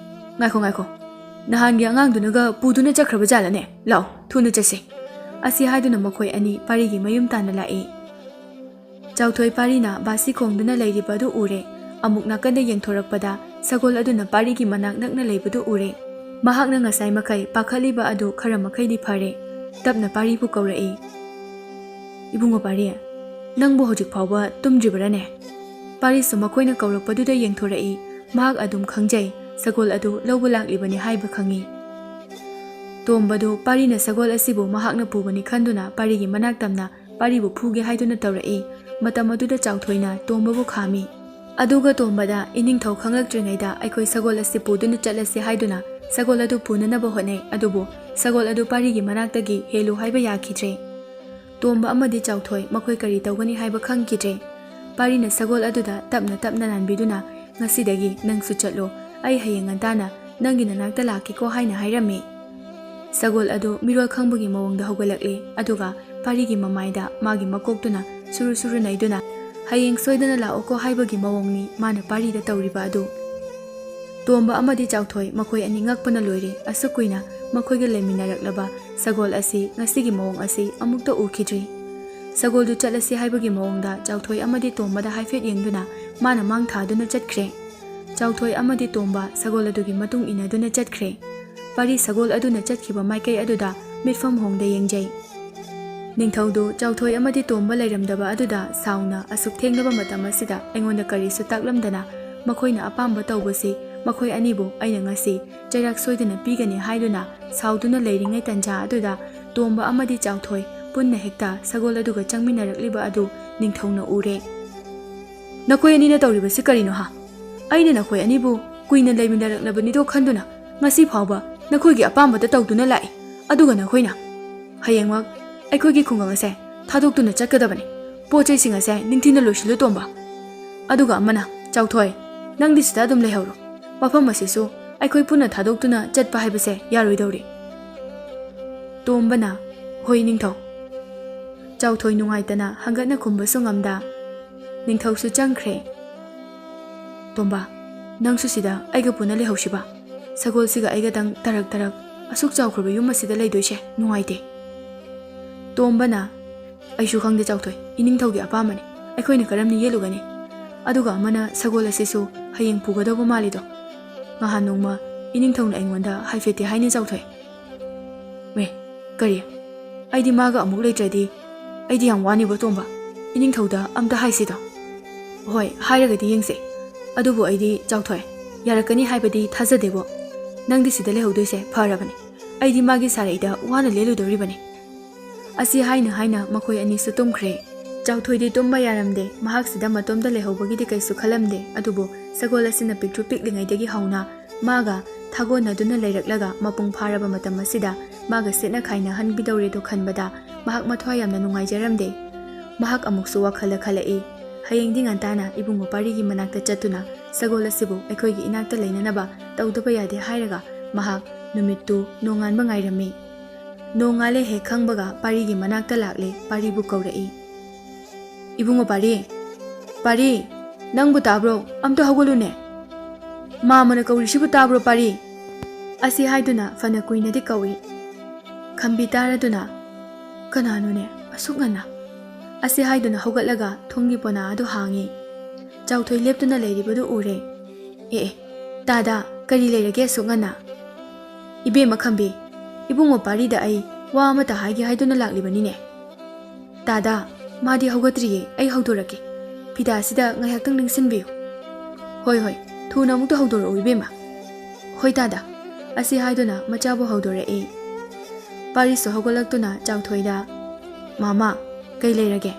"ꯉꯥꯏꯈꯣ, ꯉꯥꯏꯈꯣ꯫ ꯅꯍꯥꯟꯒꯤ ꯑꯉꯥꯡꯗꯨꯅꯒ ꯄꯨꯗꯨꯅ ꯆꯠꯈ꯭ꯔꯕ ꯖꯥꯠꯂꯅꯦ? ꯂꯥꯎ, ꯊꯨꯅ ꯆꯠꯁꯤ꯫" ꯑꯁꯤ ꯍꯥꯏꯗꯨꯅ ꯃꯈꯣꯏ ꯑꯅꯤ ꯄꯥꯔꯤꯒꯤ ꯃꯌꯨꯝ ꯇꯥꯟꯅ ꯂꯥꯛꯏ꯫ ꯆꯥꯎꯊꯣꯏ ꯄꯥꯔꯤꯅ ꯕꯥꯁꯤ ꯈꯣꯡꯗꯨꯅ ꯂꯩꯔꯤꯕ ꯑꯗꯨ ꯎꯔꯦ꯫ ꯑꯃꯨꯛ ꯅꯥꯀꯟꯗ ꯌꯦꯡꯊꯣꯔꯛꯄꯗ ꯁꯒꯣꯜ ꯑꯗꯨꯅ ꯄꯥꯔꯤꯒꯤ ꯃꯅꯥꯛ ꯅꯛꯅ ꯂꯩꯕꯗꯨ ꯎꯔꯦ꯫ ꯃꯍꯥꯛꯅ ꯉꯁꯥꯏ ꯃꯈꯩ ꯄꯥꯈꯠꯂꯤꯕ ꯑꯗꯨ ꯈꯔ ꯃꯈꯩꯗꯤ ꯐꯔꯦ꯫ ꯇꯞꯅ ꯄꯥꯔꯤꯕꯨ ꯀꯧꯔꯛꯏ꯫ "ꯏꯕꯨꯡꯉꯣ ꯄꯥꯔꯤ, ꯅꯪꯕꯨ ꯍꯧꯖꯤꯛ ꯐꯥꯎꯕ ꯇꯨꯝꯗ꯭ꯔꯤꯕꯔꯅꯦ?" ꯄꯥꯔꯤꯁꯨ ꯃꯈꯣꯏꯅ ꯀꯧꯔꯛꯄꯗꯨꯗ ꯌꯦꯡꯊꯣꯔꯛꯏ꯫ ꯃꯍꯥꯛ ꯑꯗꯨꯝ ꯈꯪꯖꯩ, ꯁꯒꯣꯜ ꯑꯗꯨ ꯂꯧꯕ ꯂꯥꯛꯂꯤꯕꯅꯤ ꯍꯥꯏꯕ ꯈꯪꯏ꯫ ꯇꯣꯝꯕꯗꯨ ꯄꯥꯔꯤꯅ ꯁꯒꯣꯜ ꯑꯁꯤꯕꯨ ꯃꯍꯥꯛꯅ ꯄꯨꯕꯅꯤ ꯈꯟꯗꯨꯅ ꯄꯥꯔꯤꯒꯤ ꯃꯅꯥꯛ ꯇꯝꯅ ꯄꯥꯔꯤꯕꯨ ꯐꯨꯒꯦ ꯍꯥꯏꯗꯨꯅ ꯇꯧꯔꯛꯏ꯫ ꯃꯇꯝ ꯑꯗꯨꯗ ꯆꯥꯎꯊꯣꯏꯅ ꯇꯣꯝꯕꯕꯨ ꯈꯥꯝꯃꯤ꯫ ꯑꯗꯨꯒ ꯇꯣꯝꯕꯗ, "ꯏꯅꯤꯡꯊꯧ ꯈꯪꯂꯛꯇ꯭ꯔꯤꯉꯩꯗ ꯑꯩꯈꯣꯏ ꯁꯒꯣꯜ ꯑꯁꯤ ꯄꯨꯗꯨꯅ ꯆꯠꯂꯁꯤ" ꯍꯥꯏꯗꯨꯅ ꯁꯒꯣꯜ ꯑꯗꯨ ꯄꯨꯅꯅꯕ ꯍꯣꯠꯅꯩ꯫ ꯑꯗꯨꯕꯨ ꯁꯒꯣꯜ ꯑꯗꯨ ꯄꯥꯔꯤꯒꯤ ꯃꯅꯥꯛꯇꯒꯤ ꯍꯦꯜꯂꯨ ꯍꯥꯏꯕ ꯌꯥꯈꯤꯗ꯭ꯔꯦ꯫ ꯇꯣꯝꯕ ꯑꯃꯗꯤ ꯆꯥꯎꯊꯣꯏ ꯃꯈꯣꯏ ꯀꯔꯤ ꯇꯧꯒꯅꯤ ꯍꯥꯏꯕ ꯈꯪꯈꯤꯗ꯭ꯔꯦ꯫ ꯄꯥꯔꯤꯅ ꯁꯒꯣꯜ ꯑꯗꯨꯗ ꯇꯞꯅ ꯇꯞꯅ ꯅꯥꯟꯕꯤꯗꯨꯅ, "ꯉꯁꯤꯗꯒꯤ ꯅꯪꯁꯨ ꯆꯠꯂꯣ, ꯑꯩ ꯍꯌꯦꯡ ꯉꯟꯇꯥꯅ ꯅꯪꯒꯤ ꯅꯅꯥꯛꯇ ꯂꯥꯛꯀꯦꯀꯣ" ꯍꯥꯏꯅ ꯍꯥꯏꯔꯝꯃꯤ꯫ ꯁꯒꯣꯜ ꯑꯗꯨ ꯃꯤꯔꯣꯜ ꯈꯪꯕꯒꯤ ꯃꯑꯣꯡꯗ ꯍꯧꯒꯠꯂꯛꯂꯤ, ꯑꯗꯨꯒ ꯄꯥꯔꯤꯒꯤ ꯃꯃꯥꯏꯗ ꯃꯥꯒꯤ ꯃꯀꯣꯛꯇꯨꯅ ꯁꯨꯔꯨ ꯁꯨꯔꯨ ꯅꯩꯗꯨꯅ, "ꯍꯌꯦꯡ ꯁꯣꯏꯗꯅ ꯂꯥꯛꯎꯀꯣ" ꯍꯥꯏꯕꯒꯤ ꯃꯑꯣꯡꯅꯤ ꯃꯥꯅ ꯄꯥꯔꯤꯗ ꯇꯧꯔꯤꯕ ꯑꯗꯨ꯫ ꯇꯣꯝꯕ ꯑꯃꯗꯤ ꯆꯥꯎꯊꯣꯏ ꯃꯈꯣꯏ ꯑꯅꯤ ꯉꯛꯄꯅ ꯂꯣꯏꯔꯦ꯫ ꯑꯁꯨꯛ ꯀꯨꯏꯅ ꯃꯈꯣꯏꯒ ꯂꯩꯃꯤꯟꯅꯔꯛꯂꯕ ꯁꯒꯣꯜ ꯑꯁꯤ ꯉꯁꯤꯒꯤ ꯃꯑꯣꯡ ꯑꯁꯤ ꯑꯃꯨꯛꯇ ꯎꯈꯤꯗ꯭ꯔꯤ꯫ ꯁꯒꯣꯜꯗꯨ ꯆꯠꯂꯁꯤ ꯍꯥꯏꯕꯒꯤ ꯃꯑꯣꯡꯗ ꯆꯥꯎꯊꯣꯏ ꯑꯃꯗꯤ ꯇꯣꯝꯕꯗ ꯍꯥꯏꯐꯦꯠ ꯌꯦꯡꯗꯨꯅ ꯃꯥꯅ ꯃꯥꯡ ꯊꯥꯗꯨꯅ ꯆꯠꯈ꯭ꯔꯦ꯫ ꯆꯥꯎꯊꯣꯏ ꯑꯃꯗꯤ ꯇꯣꯝꯕ ꯁꯒꯣꯜ ꯑꯗꯨꯒꯤ ꯃꯇꯨꯡ ꯏꯟꯅꯗꯨꯅ ꯆꯠꯈ꯭ꯔꯦ꯫ ꯄꯥꯔꯤ ꯁꯒꯣꯜ ꯑꯗꯨꯅ ꯆꯠꯈꯤꯕ ꯃꯥꯏꯀꯩ ꯑꯗꯨꯗ ꯃꯤꯠꯐꯝ ꯍꯣꯡꯗ ꯌꯦꯡꯖꯩ꯫ ꯅꯤꯡꯊꯧꯗꯨ ꯆꯥꯎꯊꯣꯏ ꯑꯃꯗꯤ ꯇꯣꯝꯕ ꯂꯩꯔꯝꯗꯕ ꯑꯗꯨꯗ ꯁꯥꯎꯅ ꯑꯁꯨꯛ ꯊꯦꯡꯂꯕ ꯃꯇꯝ ꯑꯁꯤꯗ ꯑꯩꯉꯣꯟꯗ ꯀꯔꯤꯁꯨ ꯇꯥꯛꯂꯝꯗꯅ ꯃꯈꯣꯏꯅ ꯑꯄꯥꯝꯕ ꯇꯧꯕꯁꯤ ꯃꯈꯣꯏ ꯑꯅꯤꯕꯨ ꯑꯩꯅ ꯉꯁꯤ ꯆꯩꯔꯥꯛ ꯁꯣꯏꯗꯅ ꯄꯤꯒꯅꯤ ꯍꯥꯏꯗꯨꯅ ꯁꯥꯎꯗꯨꯅ ꯂꯩꯔꯤꯉꯩ ꯇꯟꯖꯥ ꯑꯗꯨꯗ ꯇꯣꯝꯕ ꯑꯃꯗꯤ ꯆꯥꯎꯊꯣꯏ ꯄꯨꯟꯅ ꯍꯦꯛꯇ ꯁꯒꯣꯜ ꯑꯗꯨꯒ ꯆꯪꯃꯤꯟꯅꯔꯛꯂꯤꯕ ꯑꯗꯨ ꯅꯤꯡꯊꯧꯅ ꯎꯔꯦ꯫ "ꯅꯈꯣꯏ ꯑꯅꯤꯅ ꯇꯧꯔꯤꯕꯁꯤ ꯀꯔꯤꯅꯣ ꯍꯥ? ꯑꯩꯅ ꯅꯈꯣꯏ ꯑꯅꯤꯕꯨ ꯀꯨꯏꯅ ꯂꯩꯃꯤꯟꯅꯔꯛꯂꯕꯅꯤꯗꯣ ꯈꯟꯗꯨꯅ ꯉꯁꯤ ꯐꯥꯎꯕ ꯅꯈꯣꯏꯒꯤ ꯑꯄꯥꯝꯕꯇ ꯇꯧꯗꯨꯅ ꯂꯥꯛꯏ꯫ ꯑꯗꯨꯒ ꯅꯈꯣꯏꯅ ꯍꯌꯦꯡꯃꯛ ꯑꯩꯈꯣꯏꯒꯤ ꯈꯨꯡꯒꯪ ꯑꯁꯦ ꯊꯥꯗꯣꯛꯇꯨꯅ ꯆꯠꯀꯗꯕꯅꯤ꯫ ꯄꯣꯠ ꯆꯩꯁꯤꯡ ꯑꯁꯦ ꯅꯤꯡꯊꯤꯅ ꯂꯣꯏꯁꯤꯜꯂꯨ ꯇꯣꯝꯕ꯫ ꯑꯗꯨꯒ ꯑꯃꯅ, ꯆꯥꯎꯊꯣꯏ, ꯅꯪꯗꯤ ꯁꯤꯗ ꯑꯗꯨꯝ ꯂꯩꯍꯧꯔꯣ꯫ ꯃꯐꯝ ꯑꯁꯤꯁꯨ ꯑꯩꯈꯣꯏ ꯄꯨꯟꯅ ꯊꯥꯗꯣꯛꯇꯨꯅ ꯆꯠꯄ ꯍꯥꯏꯕꯁꯦ ꯌꯥꯔꯣꯏꯗꯧꯔꯤ꯫" ꯇꯣꯝꯕꯅ, "ꯍꯣꯏ ꯅꯤꯡꯊꯧ꯫" ꯆꯥꯎꯊꯣꯏ ꯅꯨꯡꯉꯥꯏꯇꯅ ꯍꯪꯒꯠꯅ ꯈꯨꯝꯕꯁꯨ ꯉꯝꯗ ꯅꯤꯡꯊꯧꯁꯨ ꯆꯪꯈ꯭ꯔꯦ꯫ "ꯇꯣꯝꯕ, ꯅꯪꯁꯨ ꯁꯤꯗ ꯑꯩꯒ ꯄꯨꯟꯅ ꯂꯩꯍꯧꯁꯤꯕ? ꯁꯒꯣꯜꯁꯤꯒ ꯑꯩꯒꯇꯪ ꯇꯔꯛ ꯇꯔꯛ ꯑꯁꯨꯛ ꯆꯥꯎꯈ꯭ꯔꯕ ꯌꯨꯝ ꯑꯁꯤꯗ ꯂꯩꯗꯣꯏꯁꯦ ꯅꯨꯡꯉꯥꯏꯇꯦ꯫" ꯇꯣꯝꯕꯅ, "ꯑꯩꯁꯨ ꯈꯪꯗꯦ ꯆꯥꯎꯊꯣꯏ, ꯏꯅꯤꯡꯊꯧꯒꯤ ꯑꯄꯥꯝꯕꯅꯤ꯫ ꯑꯩꯈꯣꯏꯅ ꯀꯔꯝꯅ ꯌꯦꯠꯂꯨꯒꯅꯤ? ꯑꯗꯨꯒ ꯑꯃꯅ ꯁꯒꯣꯜ ꯑꯁꯤꯁꯨ ꯍꯌꯦꯡ ꯄꯨꯒꯗꯧꯕ ꯃꯥꯜꯂꯤꯗꯣ꯫ ꯉꯍꯥꯟ ꯅꯣꯡꯃ ꯏꯅꯤꯡꯊꯧꯅ ꯑꯩꯉꯣꯟꯗ ꯍꯥꯏꯐꯦꯠꯇꯤ ꯍꯥꯏꯅꯤ ꯆꯥꯎꯊꯣꯏ꯫" "ꯃꯦ, ꯀꯔꯤ? ꯑꯩꯗꯤ ꯃꯥꯒ ꯑꯃꯨꯛ ꯂꯩꯇ꯭ꯔꯗꯤ ꯑꯩꯗꯤ ꯌꯥꯝ ꯋꯥꯅꯤꯕꯣ ꯇꯣꯝꯕ꯫ ꯏꯅꯤꯡꯊꯧꯗ ꯑꯝꯇ ꯍꯥꯏꯁꯤꯗꯣ꯫" "ꯍꯣꯏ, ꯍꯥꯏꯔꯒꯗꯤ ꯌꯦꯡꯁꯦ꯫ ꯑꯗꯨꯕꯨ ꯑꯩꯗꯤ ꯆꯥꯎꯊꯣꯏ, ꯌꯥꯔꯛꯀꯅꯤ ꯍꯥꯏꯕꯗꯤ ꯊꯥꯖꯗꯦꯕꯣ꯫ ꯅꯪꯗꯤ ꯁꯤꯗ ꯂꯩꯍꯧꯗꯣꯏꯁꯦ ꯐꯔꯕꯅꯤ꯫ ꯑꯩꯗꯤ ꯃꯥꯒꯤ ꯁꯥꯔꯩꯗ ꯋꯥꯅ ꯂꯦꯜꯂꯨꯗꯧꯔꯤꯕꯅꯤ꯫" ꯑꯁꯤ ꯍꯥꯏꯅ ꯍꯥꯏꯅ ꯃꯈꯣꯏ ꯑꯅꯤꯁꯨ ꯇꯨꯝꯈ꯭ꯔꯦ꯫ ꯆꯥꯎꯊꯣꯏꯗꯤ ꯇꯨꯝꯕ ꯌꯥꯔꯝꯗꯦ꯫ ꯃꯍꯥꯛꯁꯤꯗ ꯃꯇꯣꯝꯇ ꯂꯩꯍꯧꯕꯒꯤꯗꯤ ꯀꯩꯁꯨ ꯈꯜꯂꯝꯗꯦ꯫ ꯑꯗꯨꯕꯨ ꯁꯒꯣꯜ ꯑꯁꯤꯅ ꯄꯤꯛꯇ꯭ꯔꯨ ꯄꯤꯛꯂꯤꯉꯩꯗꯒꯤ ꯍꯧꯅ ꯃꯥꯒ ꯊꯥꯒꯣꯟꯅꯗꯨꯅ ꯂꯩꯔꯛꯂꯒ ꯃꯄꯨꯡ ꯐꯥꯔꯕ ꯃꯇꯝ ꯑꯁꯤꯗ ꯃꯥꯒ ꯁꯦꯠꯅ ꯈꯥꯏꯅꯍꯟꯕꯤꯗꯧꯔꯦꯗꯣ ꯈꯟꯕꯗ ꯃꯍꯥꯛ ꯃꯊ꯭ꯋꯥꯏ ꯌꯥꯝꯅ ꯅꯨꯡꯉꯥꯏꯖꯔꯝꯗꯦ꯫ ꯃꯍꯥꯛ ꯑꯃꯨꯛꯁꯨ ꯋꯥꯈꯜꯗ ꯈꯜꯂꯛꯏ, ꯍꯌꯦꯡꯗꯤ ꯉꯟꯇꯥꯅ ꯏꯕꯨꯡꯉꯣ ꯄꯥꯔꯤꯒꯤ ꯃꯅꯥꯛꯇ ꯆꯠꯇꯨꯅ ꯁꯒꯣꯜ ꯑꯁꯤꯕꯨ ꯑꯩꯈꯣꯏꯒꯤ ꯏꯅꯥꯛꯇ ꯂꯩꯅꯅꯕ ꯇꯧꯗꯕ ꯌꯥꯗꯦ ꯍꯥꯏꯔꯒ ꯃꯍꯥꯛ ꯅꯨꯃꯤꯠꯇꯨ ꯅꯣꯡꯉꯥꯟꯕ ꯉꯥꯏꯔꯝꯃꯤ꯫ ꯅꯣꯡꯉꯥꯜꯂꯦ ꯍꯦꯛ ꯈꯪꯕꯒ ꯄꯥꯔꯤꯒꯤ ꯃꯅꯥꯛꯇ ꯂꯥꯛꯂꯦ, ꯄꯥꯔꯤꯕꯨ ꯀꯧꯔꯛꯏ꯫ "ꯏꯕꯨꯡꯉꯣ ꯄꯥꯔꯤ, ꯄꯥꯔꯤ, ꯅꯪꯕꯨ ꯇꯥꯕ꯭ꯔꯣ? ꯑꯝꯇ ꯍꯧꯒꯠꯂꯨꯅꯦ꯫ ꯃꯥꯃꯅ ꯀꯧꯔꯤꯁꯤꯕꯨ ꯇꯥꯕ꯭ꯔꯣ ꯄꯥꯔꯤ?" ꯑꯁꯤ ꯍꯥꯏꯗꯨꯅ ꯐꯅ ꯀꯨꯏꯅꯗꯤ ꯀꯧꯏ꯫ ꯈꯝꯕꯤ ꯇꯥꯔꯗꯨꯅ, "ꯀꯅꯥꯅꯣꯅꯦ ꯑꯁꯨꯛ ꯉꯟꯅ?" ꯑꯁꯤ ꯍꯥꯏꯗꯨꯅ ꯍꯧꯒꯠꯂꯒ ꯊꯣꯡꯒꯤ ꯄꯣꯅꯥ ꯑꯗꯨ ꯍꯥꯡꯉꯤ꯫ ꯆꯥꯎꯊꯣꯏ ꯂꯦꯞꯇꯨꯅ ꯂꯩꯔꯤꯕꯗꯨ ꯎꯔꯦ꯫ ꯑꯦ ꯑꯦ, ꯇꯥꯗꯥ, ꯀꯔꯤ ꯂꯩꯔꯒꯦ ꯑꯁꯨꯛ ꯉꯟꯅ? ꯏꯕꯦꯝꯃ ꯈꯝꯕꯤ, ꯏꯕꯨꯡꯉꯣ ꯄꯥꯔꯤꯗ ꯑꯩ ꯋꯥ ꯑꯃꯇ ꯍꯥꯏꯒꯦ ꯍꯥꯏꯗꯨꯅ ꯂꯥꯛꯂꯤꯕꯅꯤꯅꯦ꯫ ꯇꯥꯗꯥ, ꯃꯥꯗꯤ ꯍꯧꯒꯠꯇ꯭ꯔꯤꯌꯦ, ꯑꯩ ꯍꯧꯗꯣꯔꯛꯀꯦ꯫ ꯐꯤꯗꯥꯁꯤꯗ ꯉꯥꯏꯍꯥꯛꯇꯪ ꯅꯤꯡꯁꯤꯟꯕꯤꯌꯨ꯫ ꯍꯣꯏ ꯍꯣꯏ, ꯊꯨꯅ ꯑꯃꯨꯛꯇ ꯍꯧꯗꯣꯔꯛꯎ ꯏꯕꯦꯝꯃ꯫ ꯍꯣꯏ ꯇꯥꯗꯥ꯫ ꯑꯁꯤ ꯍꯥꯏꯗꯨꯅ ꯃꯆꯥꯕꯨ ꯍꯧꯗꯣꯔꯛꯏ꯫ ꯄꯥꯔꯤꯁꯨ ꯍꯧꯒꯠꯂꯛꯇꯨꯅ ꯆꯥꯎꯊꯣꯏꯗ, "ꯃꯥꯃꯥ, ꯀꯩ ꯂꯩꯔꯒꯦ?"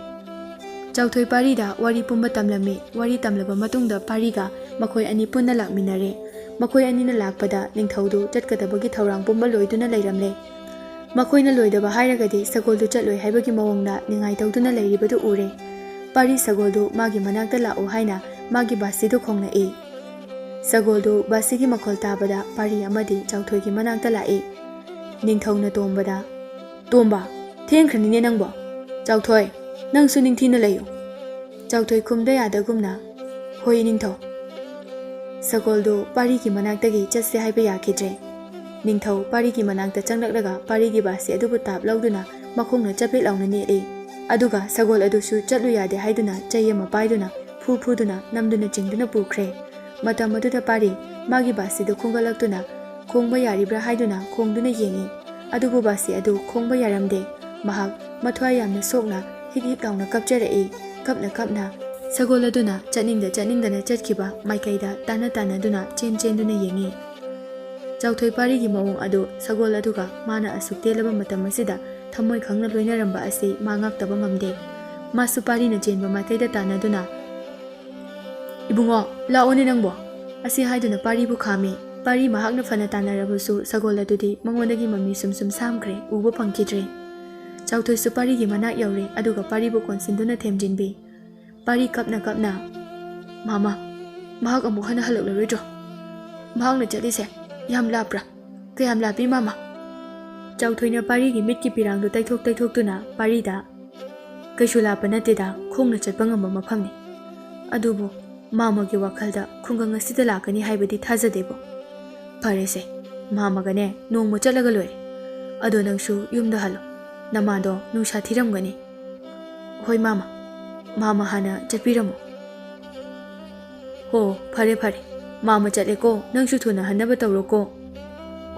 ꯆꯥꯎꯊꯣꯏ ꯄꯥꯔꯤꯗ ꯋꯥꯔꯤ ꯄꯨꯝꯕ ꯇꯝꯂꯝꯃꯤ꯫ ꯋꯥꯔꯤ ꯇꯝꯂꯕ ꯃꯇꯨꯡꯗ ꯄꯥꯔꯤꯒ ꯃꯈꯣꯏ ꯑꯅꯤ ꯄꯨꯟꯅ ꯂꯥꯛꯃꯤꯟꯅꯔꯦ꯫ ꯃꯈꯣꯏ ꯑꯅꯤꯅ ꯂꯥꯛꯄꯗ ꯅꯤꯡꯊꯧꯗꯨ ꯆꯠꯀꯗꯕꯒꯤ ꯊꯧꯔꯥꯡ ꯄꯨꯝꯕ ꯂꯣꯏꯗꯨꯅ ꯂꯩꯔꯝꯂꯦ꯫ ꯃꯈꯣꯏꯅ ꯂꯣꯏꯗꯕ ꯍꯥꯏꯔꯒꯗꯤ ꯁꯒꯣꯜꯗꯨ ꯆꯠꯂꯣꯏ ꯍꯥꯏꯕꯒꯤ ꯃꯑꯣꯡꯗ ꯅꯤꯡꯉꯥꯏ ꯇꯧꯗꯨꯅ ꯂꯩꯔꯤꯕꯗꯨ ꯎꯔꯦ꯫ ꯄꯥꯔꯤ ꯁꯒꯣꯜꯗꯨ ꯃꯥꯒꯤ ꯃꯅꯥꯛꯇ ꯂꯥꯛꯎ ꯍꯥꯏꯅ ꯃꯥꯒꯤ ꯕꯥꯁꯤꯗꯨ ꯈꯣꯡꯂꯛꯏ꯫ ꯁꯒꯣꯜꯗꯨ ꯕꯥꯁꯤꯒꯤ ꯃꯈꯣꯜ ꯇꯥꯕꯗ ꯄꯥꯔꯤ ꯑꯃꯗꯤ ꯆꯥꯎꯊꯣꯏꯒꯤ ꯃꯅꯥꯛꯇ ꯂꯥꯛꯏ꯫ ꯅꯤꯡꯊꯧꯅ ꯇꯣꯝꯕꯗ, "ꯇꯣꯝꯕ, ꯊꯦꯡꯈ꯭ꯔꯅꯤꯅꯦ ꯅꯪꯕꯣ꯫ ꯆꯥꯎꯊꯣꯏ, ꯅꯪꯁꯨ ꯅꯤꯡꯊꯤꯅ ꯂꯩꯌꯨ꯫" ꯆꯥꯎꯊꯣꯏ ꯈꯨꯝꯗ ꯌꯥꯗꯒꯨꯝꯅ, "ꯍꯣꯏ ꯅꯤꯡꯊꯧ꯫" ꯁꯒꯣꯜꯗꯨ ꯄꯥꯔꯤꯒꯤ ꯃꯅꯥꯛꯇꯒꯤ ꯆꯠꯁꯦ ꯍꯥꯏꯕ ꯌꯥꯈꯤꯗ꯭ꯔꯦ꯫ ꯅꯤꯡꯊꯧ ꯄꯥꯔꯤꯒꯤ ꯃꯅꯥꯛꯇ ꯆꯪꯂꯛꯂꯒ ꯄꯥꯔꯤꯒꯤ ꯕꯥꯁꯤ ꯑꯗꯨꯕꯨ ꯇꯥꯞ ꯂꯧꯗꯨꯅ ꯃꯈꯣꯡꯅ ꯆꯄꯦꯠ ꯂꯥꯎꯅ ꯅꯦꯠꯂꯤ꯫ ꯑꯗꯨꯒ ꯁꯒꯣꯜ ꯑꯗꯨꯁꯨ ꯆꯠꯂꯨ ꯌꯥꯗꯦ ꯍꯥꯏꯗꯨꯅ ꯆꯩ ꯑꯃ ꯄꯥꯏꯗꯨꯅ ꯐꯨ ꯐꯨꯗꯨꯅ ꯅꯝꯗꯨꯅ ꯆꯤꯡꯗꯨꯅ ꯄꯨꯈ꯭ꯔꯦ꯫ ꯃꯇꯝ ꯑꯗꯨꯗ ꯄꯥꯔꯤ ꯃꯥꯒꯤ ꯕꯥꯁꯤꯗꯨ ꯈꯣꯡꯒꯠꯂꯛꯇꯨꯅ ꯈꯣꯡꯕ ꯌꯥꯔꯤꯕ꯭ꯔꯥ ꯍꯥꯏꯗꯨꯅ ꯈꯣꯡꯗꯨꯅ ꯌꯦꯡꯏ꯫ ꯑꯗꯨꯕꯨ ꯕꯥꯁꯤ ꯑꯗꯨ ꯈꯣꯡꯕ ꯌꯥꯔꯝꯗꯦ꯫ ꯃꯍꯥꯛ ꯃꯊ꯭ꯋꯥꯏ ꯌꯥꯝꯅ ꯁꯣꯛꯅ ꯍꯤꯛ ꯍꯤꯛ ꯂꯥꯎꯅ ꯀꯞꯆꯔꯛꯏ꯫ ꯀꯞꯅ ꯀꯞꯅ ꯁꯒꯣꯜ ꯑꯗꯨꯅ ꯆꯠꯅꯤꯡꯗ ꯆꯠꯅꯤꯡꯗꯅ ꯆꯠꯈꯤꯕ ꯃꯥꯏꯀꯩꯗ ꯇꯥꯟꯅ ꯇꯥꯟꯅꯗꯨꯅ ꯆꯦꯟ ꯆꯦꯟꯗꯨꯅ ꯌꯦꯡꯏ꯫ ꯆꯥꯎꯊꯣꯏ ꯄꯥꯔꯤꯒꯤ ꯃꯑꯣꯡ ꯑꯗꯨ ꯁꯒꯣꯜ ꯑꯗꯨꯒ ꯃꯥꯅ ꯑꯁꯨꯛ ꯇꯦꯜꯂꯕ ꯃꯇꯝ ꯑꯁꯤꯗ ꯊꯃꯣꯏ ꯈꯪꯅ ꯂꯣꯏꯅꯔꯝꯕ ꯑꯁꯤ ꯃꯥ ꯉꯥꯛꯇꯕ ꯉꯝꯗꯦ꯫ ꯃꯥꯁꯨ ꯄꯥꯔꯤꯅ ꯆꯦꯟꯕ ꯃꯥꯏꯀꯩꯗ ꯇꯥꯟꯅꯗꯨꯅ, "ꯏꯕꯨꯡꯉꯣ, ꯂꯥꯛꯑꯣꯅꯦ ꯅꯪꯕꯣ!" ꯑꯁꯤ ꯍꯥꯏꯗꯨꯅ ꯄꯥꯔꯤꯕꯨ ꯈꯥꯝꯃꯤ꯫ ꯄꯥꯔꯤ ꯃꯍꯥꯛꯅ ꯐꯅ ꯇꯥꯟꯅꯔꯕꯁꯨ ꯁꯒꯣꯜ ꯑꯗꯨꯗꯤ ꯃꯉꯣꯟꯗꯒꯤ ꯃꯃꯤ ꯁꯨꯝ ꯁꯨꯝ ꯁꯥꯝꯈ꯭ꯔꯦ, ꯎꯕ ꯐꯪꯈꯤꯗ꯭ꯔꯦ꯫ ꯆꯥꯎꯊꯣꯏꯁꯨ ꯄꯥꯔꯤꯒꯤ ꯃꯅꯥꯛ ꯌꯧꯔꯦ, ꯑꯗꯨꯒ ꯄꯥꯔꯤꯕꯨ ꯀꯣꯟꯁꯤꯟꯗꯨꯅ ꯊꯦꯝꯖꯤꯟꯕꯤ꯫ ꯄꯥꯔꯤ ꯀꯞꯅ ꯀꯞꯅ, "ꯃꯥꯃ, ꯃꯍꯥꯛ ꯑꯃꯨꯛ ꯍꯟꯅ ꯍꯜꯂꯛꯂꯔꯣꯏꯗ꯭ꯔꯣ? ꯃꯍꯥꯛꯅ ꯆꯠꯂꯤꯁꯦ ꯌꯥꯝ ꯂꯥꯞꯄ꯭ꯔꯥ? ꯀꯌꯥꯝ ꯂꯥꯞꯄꯤ ꯃꯥꯃ?" ꯆꯥꯎꯊꯣꯏꯅ ꯄꯥꯔꯤꯒꯤ ꯃꯤꯠꯀꯤ ꯄꯤꯔꯥꯡꯗꯨ ꯇꯩꯊꯣꯛ ꯇꯩꯊꯣꯛꯇꯨꯅ ꯄꯥꯔꯤꯗ, "ꯀꯩꯁꯨ ꯂꯥꯞꯄ ꯅꯠꯇꯦꯗ, ꯈꯣꯡꯅ ꯆꯠꯄ ꯉꯝꯕ ꯃꯐꯝꯅꯤ꯫ ꯑꯗꯨꯕꯨ ꯃꯥꯃꯒꯤ ꯋꯥꯈꯜꯗ ꯈꯨꯡꯒꯪ ꯑꯁꯤꯗ ꯂꯥꯛꯀꯅꯤ ꯍꯥꯏꯕꯗꯤ ꯊꯥꯖꯗꯦꯕꯣ꯫ ꯐꯔꯦꯁꯦ, ꯃꯥꯃꯒꯅꯦ ꯅꯣꯡꯃ ꯆꯠꯂꯒ ꯂꯣꯏꯔꯦ꯫ ꯑꯗꯣ ꯅꯪꯁꯨ ꯌꯨꯝꯗ ꯍꯜꯂꯣ꯫ ꯅꯃꯥꯗꯣ ꯅꯨꯡꯁꯥ ꯊꯤꯔꯝꯒꯅꯤ꯫" "ꯍꯣꯏ ꯃꯥꯃ, ꯃꯥꯃ ꯍꯥꯟꯅ ꯆꯠꯄꯤꯔꯝꯃꯣ꯫" "ꯍꯣ, ꯐꯔꯦ ꯐꯔꯦ, "ꯃꯥꯃ ꯆꯠꯂꯦꯀꯣ, ꯅꯪꯁꯨ ꯊꯨꯅ ꯍꯟꯅꯕ ꯇꯧꯔꯣꯀꯣ꯫"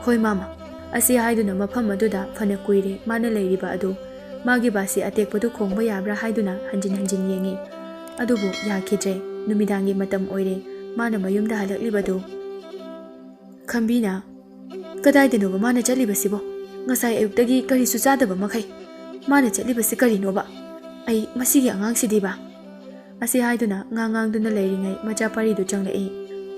"ꯍꯣꯏ ꯃꯥꯃ꯫" ꯑꯁꯤ ꯍꯥꯏꯗꯨꯅ ꯃꯐꯝ ꯑꯗꯨꯗ ꯐꯅ ꯀꯨꯏꯔꯦ ꯃꯥꯅ ꯂꯩꯔꯤꯕ ꯑꯗꯨ꯫ ꯃꯥꯒꯤ ꯕꯥꯁꯤ ꯑꯇꯦꯛꯄꯗꯨ ꯈꯣꯡꯕ ꯌꯥꯕ꯭ꯔꯥ ꯍꯥꯏꯗꯨꯅ ꯍꯟꯖꯤꯟ ꯍꯟꯖꯤꯟ ꯌꯦꯡꯉꯤ꯫ ꯑꯗꯨꯕꯨ ꯌꯥꯈꯤꯗ꯭ꯔꯦ꯫ ꯅꯨꯃꯤꯗꯥꯡꯒꯤ ꯃꯇꯝ ꯑꯣꯏꯔꯦ ꯃꯥꯅ ꯃꯌꯨꯝꯗ ꯍꯜꯂꯛꯂꯤꯕꯗꯨ꯫ ꯈꯝꯕꯤꯅ, "ꯀꯗꯥꯏꯗꯅꯣꯕ ꯃꯥꯅ ꯆꯠꯂꯤꯕꯁꯤꯕꯣ? ꯉꯁꯥꯏ ꯑꯌꯨꯛꯇꯒꯤ ꯀꯔꯤꯁꯨ ꯆꯥꯗꯕ ꯃꯈꯩ꯫ ꯃꯥꯅ ꯆꯠꯂꯤꯕꯁꯤ ꯀꯔꯤꯅꯣꯕ? ꯑꯩ ꯃꯁꯤꯒꯤ ꯑꯉꯥꯡꯁꯤꯗꯤꯕ?" ꯑꯁꯤ ꯍꯥꯏꯗꯨꯅ ꯉꯥꯡ ꯉꯥꯡꯗꯨꯅ ꯂꯩꯔꯤꯉꯩ ꯃꯆꯥ ꯄꯥꯔꯤꯗꯨ ꯆꯪꯂꯛꯏ꯫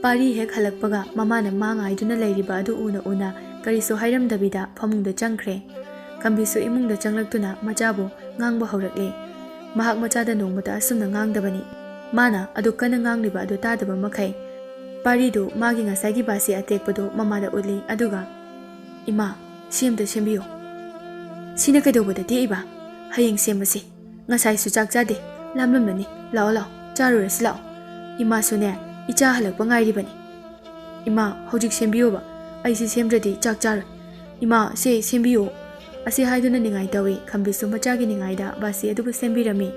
ꯄꯥꯔꯤ ꯍꯦꯛ ꯍꯜꯂꯛꯄꯒ ꯃꯃꯥꯅ ꯃꯥ ꯉꯥꯏꯗꯨꯅ ꯂꯩꯔꯤꯕ ꯑꯗꯨ ꯎꯅ ꯎꯅ ꯀꯔꯤꯁꯨ ꯍꯥꯏꯔꯝꯗꯕꯤꯗ ꯐꯃꯨꯡꯗ ꯆꯪꯈ꯭ꯔꯦ꯫ ꯈꯝꯕꯤꯁꯨ ꯏꯃꯨꯡꯗ ꯆꯪꯂꯛꯇꯨꯅ ꯃꯆꯥꯕꯨ ꯉꯥꯡꯕ ꯍꯧꯔꯛꯂꯦ꯫ ꯃꯍꯥꯛ ꯃꯆꯥꯗ ꯅꯣꯡꯃꯇ ꯑꯁꯨꯝꯅ ꯉꯥꯡꯗꯕꯅꯤ꯫ ꯃꯥꯅ ꯑꯗꯨ ꯀꯟꯅ ꯉꯥꯡꯂꯤꯕ ꯑꯗꯨ ꯇꯥꯗꯕ ꯃꯈꯩ ꯄꯥꯔꯤꯗꯨ ꯃꯥꯒꯤ ꯉꯁꯥꯏꯒꯤ ꯕꯥꯁꯤ ꯑꯇꯦꯛꯄꯗꯨ ꯃꯃꯥꯗ ꯎꯠꯂꯤ꯫ ꯑꯗꯨꯒ, "ꯏꯃꯥ, ꯁꯤ ꯑꯝꯇ ꯁꯦꯝꯕꯤꯌꯨ꯫" "ꯁꯤꯅ ꯀꯩꯗꯧꯕꯗ ꯇꯦꯛꯏꯕ? ꯍꯌꯦꯡ ꯁꯦꯝꯃꯁꯤ꯫ ꯉꯁꯥꯏꯁꯨ ꯆꯥꯛ ꯆꯥꯗꯦ, ꯂꯥꯝꯂꯝꯂꯅꯤ꯫ ꯂꯥꯛꯑꯣ, ꯂꯥꯛꯑꯣ, ꯆꯥꯔꯨꯔꯁꯤ ꯂꯥꯛꯑꯣ꯫ ꯏꯃꯥꯁꯨꯅꯦ, ꯏꯆꯥ ꯍꯜꯂꯛꯄ ꯉꯥꯏꯔꯤꯕꯅꯤ꯫" "ꯏꯃꯥ, ꯍꯧꯖꯤꯛ ꯁꯦꯝꯕꯤꯌꯣꯕ꯫ ꯑꯩꯁꯤ ꯁꯦꯝꯗ꯭ꯔꯗꯤ ꯆꯥꯛ ꯆꯥꯔꯣꯏ꯫ ꯏꯃꯥ, ꯁꯦ ꯁꯦꯝꯕꯤꯌꯨ꯫" ꯑꯁꯤ ꯍꯥꯏꯗꯨꯅ ꯅꯤꯡꯉꯥꯏ ꯇꯧꯏ꯫ ꯈꯝꯕꯤꯁꯨ ꯃꯆꯥꯒꯤ ꯅꯤꯡꯉꯥꯏꯗ ꯕꯥꯁꯤ ꯑꯗꯨꯕꯨ ꯁꯦꯝꯕꯤꯔꯝꯃꯤ꯫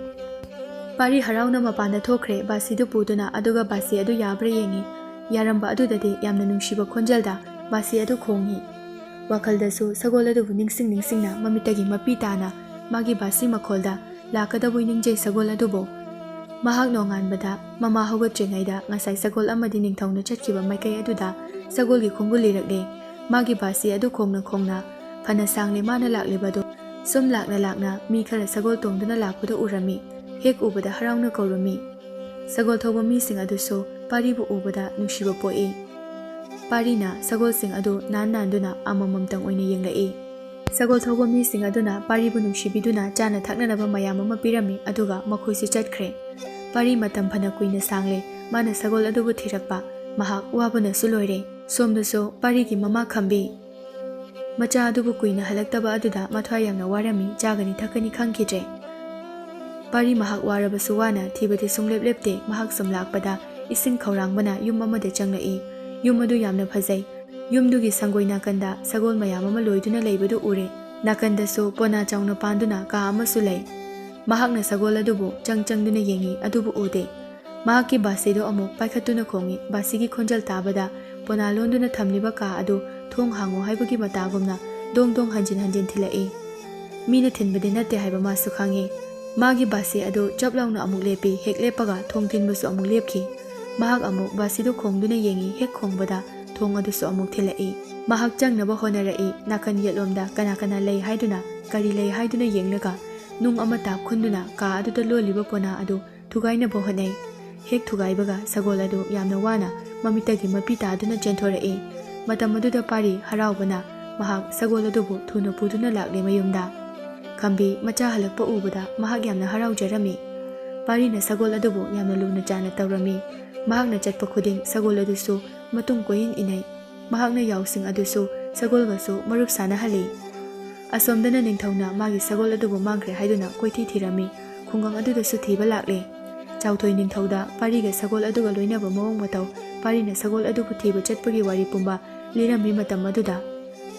ꯄꯥꯔꯤ ꯍꯔꯥꯎꯅ ꯃꯄꯥꯟꯗ ꯊꯣꯛꯈ꯭ꯔꯦ, ꯕꯥꯁꯤꯗꯨ ꯄꯨꯗꯨꯅ꯫ ꯑꯗꯨꯒ ꯕꯥꯁꯤ ꯑꯗꯨ ꯌꯥꯕ꯭ꯔꯥ ꯌꯦꯡꯉꯤ꯫ ꯌꯥꯔꯝꯕ ꯑꯗꯨꯗꯗꯤ ꯌꯥꯝꯅ ꯅꯨꯡꯁꯤꯕ ꯈꯣꯟꯖꯦꯜꯗ ꯕꯥꯁꯤ ꯑꯗꯨ ꯈꯣꯡꯉꯤ꯫ ꯋꯥꯈꯜꯗꯁꯨ ꯁꯒꯣꯜ ꯑꯗꯨꯕꯨ ꯅꯤꯡꯁꯤꯡ ꯅꯤꯡꯁꯤꯡꯅ ꯃꯃꯤꯠꯇꯒꯤ ꯃꯄꯤ ꯇꯥꯅ ꯃꯥꯒꯤ ꯕꯥꯁꯤ ꯃꯈꯣꯜꯗ ꯂꯥꯛꯀꯗꯕꯣꯏ ꯅꯤꯡꯖꯩ ꯁꯒꯣꯜ ꯑꯗꯨꯕꯨ꯫ ꯃꯍꯥꯛ ꯅꯣꯡꯉꯥꯟꯕꯗ ꯃꯃꯥ ꯍꯧꯒꯠꯇ꯭ꯔꯤꯉꯩꯗ ꯉꯁꯥꯏ ꯁꯒꯣꯜ ꯑꯃꯗꯤ ꯅꯤꯡꯊꯧꯅ ꯆꯠꯈꯤꯕ ꯃꯥꯏꯀꯩ ꯑꯗꯨꯗ ꯁꯒꯣꯜꯒꯤ ꯈꯣꯡꯒꯨꯜ ꯂꯤꯔꯛꯂꯦ꯫ ꯃꯥꯒꯤ ꯕꯥꯁꯤ ꯑꯗꯨ ꯈꯣꯡꯅ ꯈꯣꯡꯅ ꯐꯅ ꯁꯥꯡꯂꯦ ꯃꯥꯅ ꯂꯥꯛꯂꯤꯕꯗꯨ꯫ ꯁꯨꯝ ꯂꯥꯛꯅ ꯂꯥꯛꯅ ꯃꯤ ꯈꯔ ꯁꯒꯣꯜ ꯇꯣꯡꯗꯨꯅ ꯂꯥꯛꯄꯗꯨ ꯎꯔꯝꯃꯤ꯫ ꯍꯦꯛ ꯎꯕꯗ ꯍꯔꯥꯎꯅ ꯀꯧꯔꯝꯃꯤ꯫ ꯁꯒꯣꯜ ꯊꯧꯕ ꯃꯤꯁꯤꯡ ꯑꯗꯨꯁꯨ ꯄꯥꯔꯤꯕꯨ ꯎꯕꯗ ꯅꯨꯡꯁꯤꯕ ꯄꯣꯛꯏ꯫ ꯄꯥꯔꯤꯅ ꯁꯒꯣꯜꯁꯤꯡ ꯑꯗꯨ ꯅꯥꯟ ꯅꯥꯟꯗꯨꯅ ꯑꯃꯃꯝꯇꯪ ꯑꯣꯏꯅ ꯌꯦꯡꯂꯛꯏ꯫ ꯁꯒꯣꯜ ꯊꯧꯕ ꯃꯤꯁꯤꯡ ꯑꯗꯨꯅ ꯄꯥꯔꯤꯕꯨ ꯅꯨꯡꯁꯤꯕꯤꯗꯨꯅ ꯆꯥꯅ ꯊꯛꯅꯅꯕ ꯃꯌꯥꯝ ꯑꯃ ꯄꯤꯔꯝꯃꯤ, ꯑꯗꯨꯒ ꯃꯈꯣꯏꯁꯨ ꯆꯠꯈ꯭ꯔꯦ꯫ ꯄꯥꯔꯤ ꯃꯇꯝ ꯐꯅ ꯀꯨꯏꯅ ꯁꯥꯡꯂꯦ ꯃꯥꯅ ꯁꯒꯣꯜ ꯑꯗꯨꯕꯨ ꯊꯤꯔꯛꯄ꯫ ꯃꯍꯥꯛ ꯋꯥꯕꯅꯁꯨ ꯂꯣꯏꯔꯦ꯫ ꯁꯣꯝꯗꯁꯨ ꯄꯥꯔꯤꯒꯤ ꯃꯃꯥ ꯈꯝꯕꯤ ꯃꯆꯥ ꯑꯗꯨꯕꯨ ꯀꯨꯏꯅ ꯍꯜꯂꯛꯇꯕ ꯑꯗꯨꯗ ꯃꯊ꯭ꯋꯥꯏ ꯌꯥꯝꯅ ꯋꯥꯔꯝꯃꯤ, ꯆꯥꯒꯅꯤ ꯊꯛꯀꯅꯤ ꯈꯪꯈꯤꯗ꯭ꯔꯦ꯫ ꯄꯥꯔꯤ ꯃꯍꯥꯛ ꯋꯥꯔꯕꯁꯨ ꯋꯥꯅ ꯊꯤꯕꯗꯤ ꯁꯨꯡꯂꯦꯞ ꯂꯦꯞꯇꯦ꯫ ꯃꯍꯥꯛ ꯁꯨꯝ ꯂꯥꯛꯄꯗ ꯏꯁꯤꯡ ꯈꯧꯔꯥꯡꯕꯅ ꯌꯨꯝ ꯑꯃꯗ ꯆꯪꯂꯛꯏ꯫ ꯌꯨꯝ ꯑꯗꯨ ꯌꯥꯝꯅ ꯐꯖꯩ꯫ ꯌꯨꯝꯗꯨꯒꯤ ꯁꯪꯒꯣꯏ ꯅꯥꯀꯟꯗ ꯁꯒꯣꯜ ꯃꯌꯥꯝ ꯑꯃ ꯂꯣꯏꯗꯨꯅ ꯂꯩꯕꯗꯨ ꯎꯔꯦ꯫ ꯅꯥꯀꯟꯗꯁꯨ ꯄꯣꯅꯥ ꯆꯥꯎꯅ ꯄꯥꯟꯗꯨꯅ ꯀꯥ ꯑꯃꯁꯨ ꯂꯩ꯫ ꯃꯍꯥꯛꯅ ꯁꯒꯣꯜ ꯑꯗꯨꯕꯨ ꯆꯪ ꯆꯪꯗꯨꯅ ꯌꯦꯡꯏ, ꯑꯗꯨꯕꯨ ꯎꯗꯦ꯫ ꯃꯍꯥꯛꯀꯤ ꯕꯥꯁꯤꯗꯨ ꯑꯃꯨꯛ ꯄꯥꯏꯈꯠꯇꯨꯅ ꯈꯣꯡꯏ꯫ ꯕꯥꯁꯤꯒꯤ ꯈꯣꯟꯖꯦꯜ ꯇꯥꯕꯗ ꯄꯣꯅꯥ ꯂꯣꯟꯗꯨꯅ ꯊꯝꯂꯤꯕ ꯀꯥ ꯑꯗꯨ ꯊꯣꯡ ꯍꯥꯡꯉꯨ ꯍꯥꯏꯕꯒꯤ ꯃꯇꯥꯒꯨꯝꯅ ꯗꯣꯡ ꯗꯣꯡ ꯍꯟꯖꯤꯟ ꯍꯟꯖꯤꯟ ꯊꯤꯜꯂꯛꯏ꯫ ꯃꯤꯅ ꯊꯤꯟꯕꯗꯤ ꯅꯠꯇꯦ ꯍꯥꯏꯕ ꯃꯥꯁꯨ ꯈꯪꯏ꯫ ꯃꯥꯒꯤ ꯕꯥꯁꯤ ꯑꯗꯨ ꯆꯞ ꯂꯥꯎꯅ ꯑꯃꯨꯛ ꯂꯦꯞꯄꯤ꯫ ꯍꯦꯛ ꯂꯦꯞꯄꯒ ꯊꯣꯡ ꯊꯤꯟꯕꯁꯨ ꯑꯃꯨꯛ ꯂꯦꯞꯈꯤ꯫ ꯃꯍꯥꯛ ꯑꯃꯨꯛ ꯕꯥꯁꯤꯗꯨ ꯈꯣꯡꯗꯨꯅ ꯌꯦꯡꯏ꯫ ꯍꯦꯛ ꯈꯣꯡꯕꯗ ꯊꯣꯡ ꯑꯗꯨꯁꯨ ꯑꯃꯨꯛ ꯊꯤꯜꯂꯛꯏ꯫ ꯃꯍꯥꯛ ꯆꯪꯅꯕ ꯍꯣꯠꯅꯔꯛꯏ꯫ ꯅꯥꯀꯟ ꯌꯦꯠꯂꯣꯝꯗ ꯀꯅꯥ ꯀꯅꯥ ꯂꯩ ꯍꯥꯏꯗꯨꯅ, ꯀꯔꯤ ꯂꯩ ꯍꯥꯏꯗꯨꯅ ꯌꯦꯡꯂꯒ ꯅꯨꯡ ꯑꯃ ꯇꯥꯞꯈꯨꯟꯗꯨꯅ ꯀꯥ ꯑꯗꯨꯗ ꯂꯣꯜꯂꯤꯕ ꯄꯣꯅꯥ ꯑꯗꯨ ꯊꯨꯒꯥꯏꯅꯕ ꯍꯣꯠꯅꯩ꯫ ꯍꯦꯛ ꯊꯨꯒꯥꯏꯕꯒ ꯁꯒꯣꯜ ꯑꯗꯨ ꯌꯥꯝꯅ ꯋꯥꯅ ꯃꯃꯤꯠꯇꯒꯤ ꯃꯄꯤ ꯇꯥꯗꯨꯅ ꯆꯦꯟꯊꯣꯔꯛꯏ꯫ ꯃꯇꯝ ꯑꯗꯨꯗ ꯄꯥꯔꯤ ꯍꯔꯥꯎꯕꯅ ꯃꯍꯥꯛ ꯁꯒꯣꯜ ꯑꯗꯨꯕꯨ ꯊꯨꯅ ꯄꯨꯗꯨꯅ ꯂꯥꯛꯂꯦ ꯃꯌꯨꯝꯗ꯫ ꯈꯝꯕꯤ ꯃꯆꯥ ꯍꯜꯂꯛꯄ ꯎꯕꯗ ꯃꯍꯥꯛ ꯌꯥꯝꯅ ꯍꯔꯥꯎꯖꯔꯝꯃꯤ꯫ ꯄꯥꯔꯤꯅ ꯁꯒꯣꯜ ꯑꯗꯨꯕꯨ ꯌꯥꯝꯅ ꯂꯨꯅ ꯆꯥꯅ ꯇꯧꯔꯝꯃꯤ꯫ ꯃꯍꯥꯛꯅ ꯆꯠꯄ ꯈꯨꯗꯤꯡ ꯁꯒꯣꯜ ꯑꯗꯨꯁꯨ ꯃꯇꯨꯡ ꯀꯣꯏꯏꯟ ꯏꯟꯅꯩ꯫ ꯃꯍꯥꯛꯅ ꯌꯥꯎꯁꯤꯡ ꯑꯗꯨꯁꯨ ꯁꯒꯣꯜꯒꯁꯨ ꯃꯔꯨꯞ ꯁꯥꯟꯅꯍꯜꯂꯤ꯫ ꯑꯁꯣꯝꯗꯅ ꯅꯤꯡꯊꯧꯅ ꯃꯥꯒꯤ ꯁꯒꯣꯜ ꯑꯗꯨꯕꯨ ꯃꯥꯡꯈ꯭ꯔꯦ ꯍꯥꯏꯗꯨꯅ ꯀꯣꯏꯊꯤ ꯊꯤꯔꯝꯃꯤ꯫ ꯈꯨꯡꯒꯪ ꯑꯗꯨꯗꯁꯨ ꯊꯤꯕ ꯂꯥꯛꯂꯦ꯫ ꯆꯥꯎꯊꯣꯏ ꯅꯤꯡꯊꯧꯗ ꯄꯥꯔꯤꯒ ꯁꯒꯣꯜ ꯑꯗꯨꯒ ꯂꯣꯏꯅꯕ ꯃꯑꯣꯡ ꯃꯇꯧ, ꯄꯥꯔꯤꯅ ꯁꯒꯣꯜ ꯑꯗꯨꯕꯨ ꯊꯤꯕ ꯆꯠꯄꯒꯤ ꯋꯥꯔꯤ ꯄꯨꯝꯕ ꯂꯤꯔꯝꯃꯤ꯫ ꯃꯇꯝ ꯑꯗꯨꯗ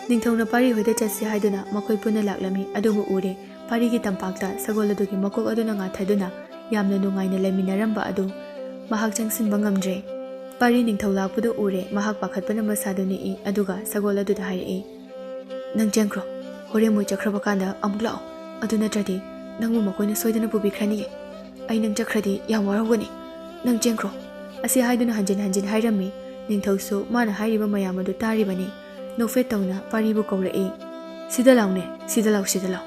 ꯅꯤꯡꯊꯧꯅ ꯄꯥꯔꯤ ꯍꯣꯏꯗ ꯆꯠꯁꯤ ꯍꯥꯏꯗꯨꯅ ꯃꯈꯣꯏ ꯄꯨꯟꯅ ꯂꯥꯛꯂꯝꯃꯤ꯫ ꯑꯗꯨꯕꯨ ꯎꯔꯦ, ꯄꯥꯔꯤꯒꯤ ꯇꯝꯄꯥꯛꯇ ꯁꯒꯣꯜ ꯑꯗꯨꯒꯤ ꯃꯀꯣꯛ ꯑꯗꯨꯅ ꯉꯥꯊꯗꯨꯅ ꯌꯥꯝꯅ ꯅꯨꯡꯉꯥꯏꯅ ꯂꯩꯃꯤꯟꯅꯔꯝꯕ ꯑꯗꯨ ꯃꯍꯥꯛ ꯆꯪꯁꯤꯟꯕ ꯉꯝꯗ꯭ꯔꯦ꯫ ꯄꯥꯔꯤ ꯅꯤꯡꯊꯧ ꯂꯥꯛꯄꯗꯨ ꯎꯔꯦ꯫ ꯃꯍꯥꯛ ꯄꯥꯈꯠꯄꯅ ꯃꯁꯥꯗꯨ ꯅꯤꯛꯏ, ꯑꯗꯨꯒ ꯁꯒꯣꯜ ꯑꯗꯨꯗ ꯍꯥꯏꯔꯛꯏ, "ꯅꯪ ꯆꯦꯟꯈ꯭ꯔꯣ꯫ ꯍꯣꯔꯦꯟ ꯃꯣꯏ ꯆꯠꯈ꯭ꯔꯕ ꯀꯥꯟꯗ ꯑꯃꯨꯛ ꯂꯥꯛꯑꯣ꯫ ꯑꯗꯨ ꯅꯠꯇ꯭ꯔꯗꯤ ꯅꯪꯕꯨ ꯃꯈꯣꯏꯅ ꯁꯣꯏꯗꯅ ꯄꯨꯕꯤꯈ꯭ꯔꯅꯤꯌꯦ꯫ ꯑꯩ ꯅꯪ ꯆꯠꯈ꯭ꯔꯗꯤ ꯌꯥꯝ ꯋꯥꯔꯧꯒꯅꯤ꯫ ꯅꯪ ꯆꯦꯟꯈ꯭ꯔꯣ꯫" ꯑꯁꯤ ꯍꯥꯏꯗꯨꯅ ꯍꯟꯖꯤꯟ ꯍꯟꯖꯤꯟ ꯍꯥꯏꯔꯝꯃꯤ꯫ ꯅꯤꯡꯊꯧꯁꯨ ꯃꯥꯅ ꯍꯥꯏꯔꯤꯕ ꯃꯌꯥꯝ ꯑꯗꯨ ꯇꯥꯔꯤꯕꯅꯤ꯫ ꯅꯣꯛꯐꯦꯠ ꯇꯧꯅ ꯄꯥꯔꯤꯕꯨ ꯀꯧꯔꯛꯏ꯫ "ꯁꯤꯗ ꯂꯥꯎꯅꯦ, ꯁꯤꯗ ꯂꯥꯎ, ꯁꯤꯗ ꯂꯥꯎ꯫"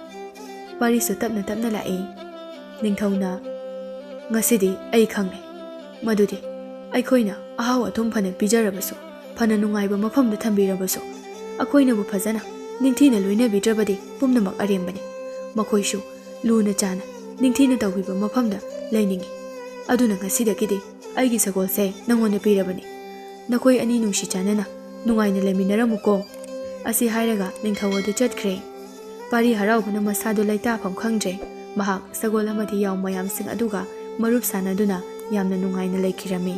ꯄꯥꯔꯤꯁꯨ ꯇꯞꯅ ꯇꯞꯅ ꯂꯥꯛꯏ꯫ ꯅꯤꯡꯊꯧꯅ, "ꯉꯁꯤꯗꯤ ꯑꯩ ꯈꯪꯂꯦ ꯃꯗꯨꯗꯤ ꯑꯩꯈꯣꯏꯅ ꯑꯍꯥꯎ ꯑꯊꯨꯝ ꯐꯅ ꯄꯤꯖꯔꯕꯁꯨ, ꯐꯅ ꯅꯨꯡꯉꯥꯏꯕ ꯃꯐꯝꯗ ꯊꯝꯕꯤꯔꯕꯁꯨ, ꯑꯩꯈꯣꯏꯅꯕꯨ ꯐꯖꯅ ꯅꯤꯡꯊꯤꯅ ꯂꯣꯏꯅꯕꯤꯗ꯭ꯔꯕꯗꯤ ꯄꯨꯝꯅꯃꯛ ꯑꯔꯦꯝꯕꯅꯤ꯫ ꯃꯈꯣꯏꯁꯨ ꯂꯨꯅ ꯆꯥꯅ ꯅꯤꯡꯊꯤꯅ ꯇꯧꯕꯤꯕ ꯃꯐꯝꯗ ꯂꯩꯅꯤꯡꯏ꯫ ꯑꯗꯨꯅ ꯉꯁꯤꯗꯒꯤꯗꯤ ꯑꯩꯒꯤ ꯁꯒꯣꯜꯁꯦ ꯅꯪꯉꯣꯟꯗ ꯄꯤꯔꯕꯅꯤ꯫ ꯅꯈꯣꯏ ꯑꯅꯤ ꯅꯨꯡꯁꯤ ꯆꯥꯟꯅꯅ ꯅꯨꯡꯉꯥꯏꯅ ꯂꯩꯃꯤꯟꯅꯔꯝꯃꯨꯀꯣ꯫" ꯑꯁꯤ ꯍꯥꯏꯔꯒ ꯅꯤꯡꯊꯧ ꯑꯗꯨ ꯆꯠꯈ꯭ꯔꯦ꯫ ꯄꯥꯔꯤ ꯍꯔꯥꯎꯕꯅ ꯃꯁꯥꯗꯨ ꯂꯩꯇꯥꯐꯝ ꯈꯪꯗ꯭ꯔꯦ꯫ ꯃꯍꯥꯛ ꯁꯒꯣꯜ ꯑꯃꯗꯤ ꯌꯥꯎ ꯃꯌꯥꯝꯁꯤꯡ ꯑꯗꯨꯒ ꯃꯔꯨꯞ ꯁꯥꯟꯅꯗꯨꯅ ꯌꯥꯝꯅ ꯅꯨꯡꯉꯥꯏꯅ ꯂꯩꯈꯤꯔꯝꯃꯤ꯫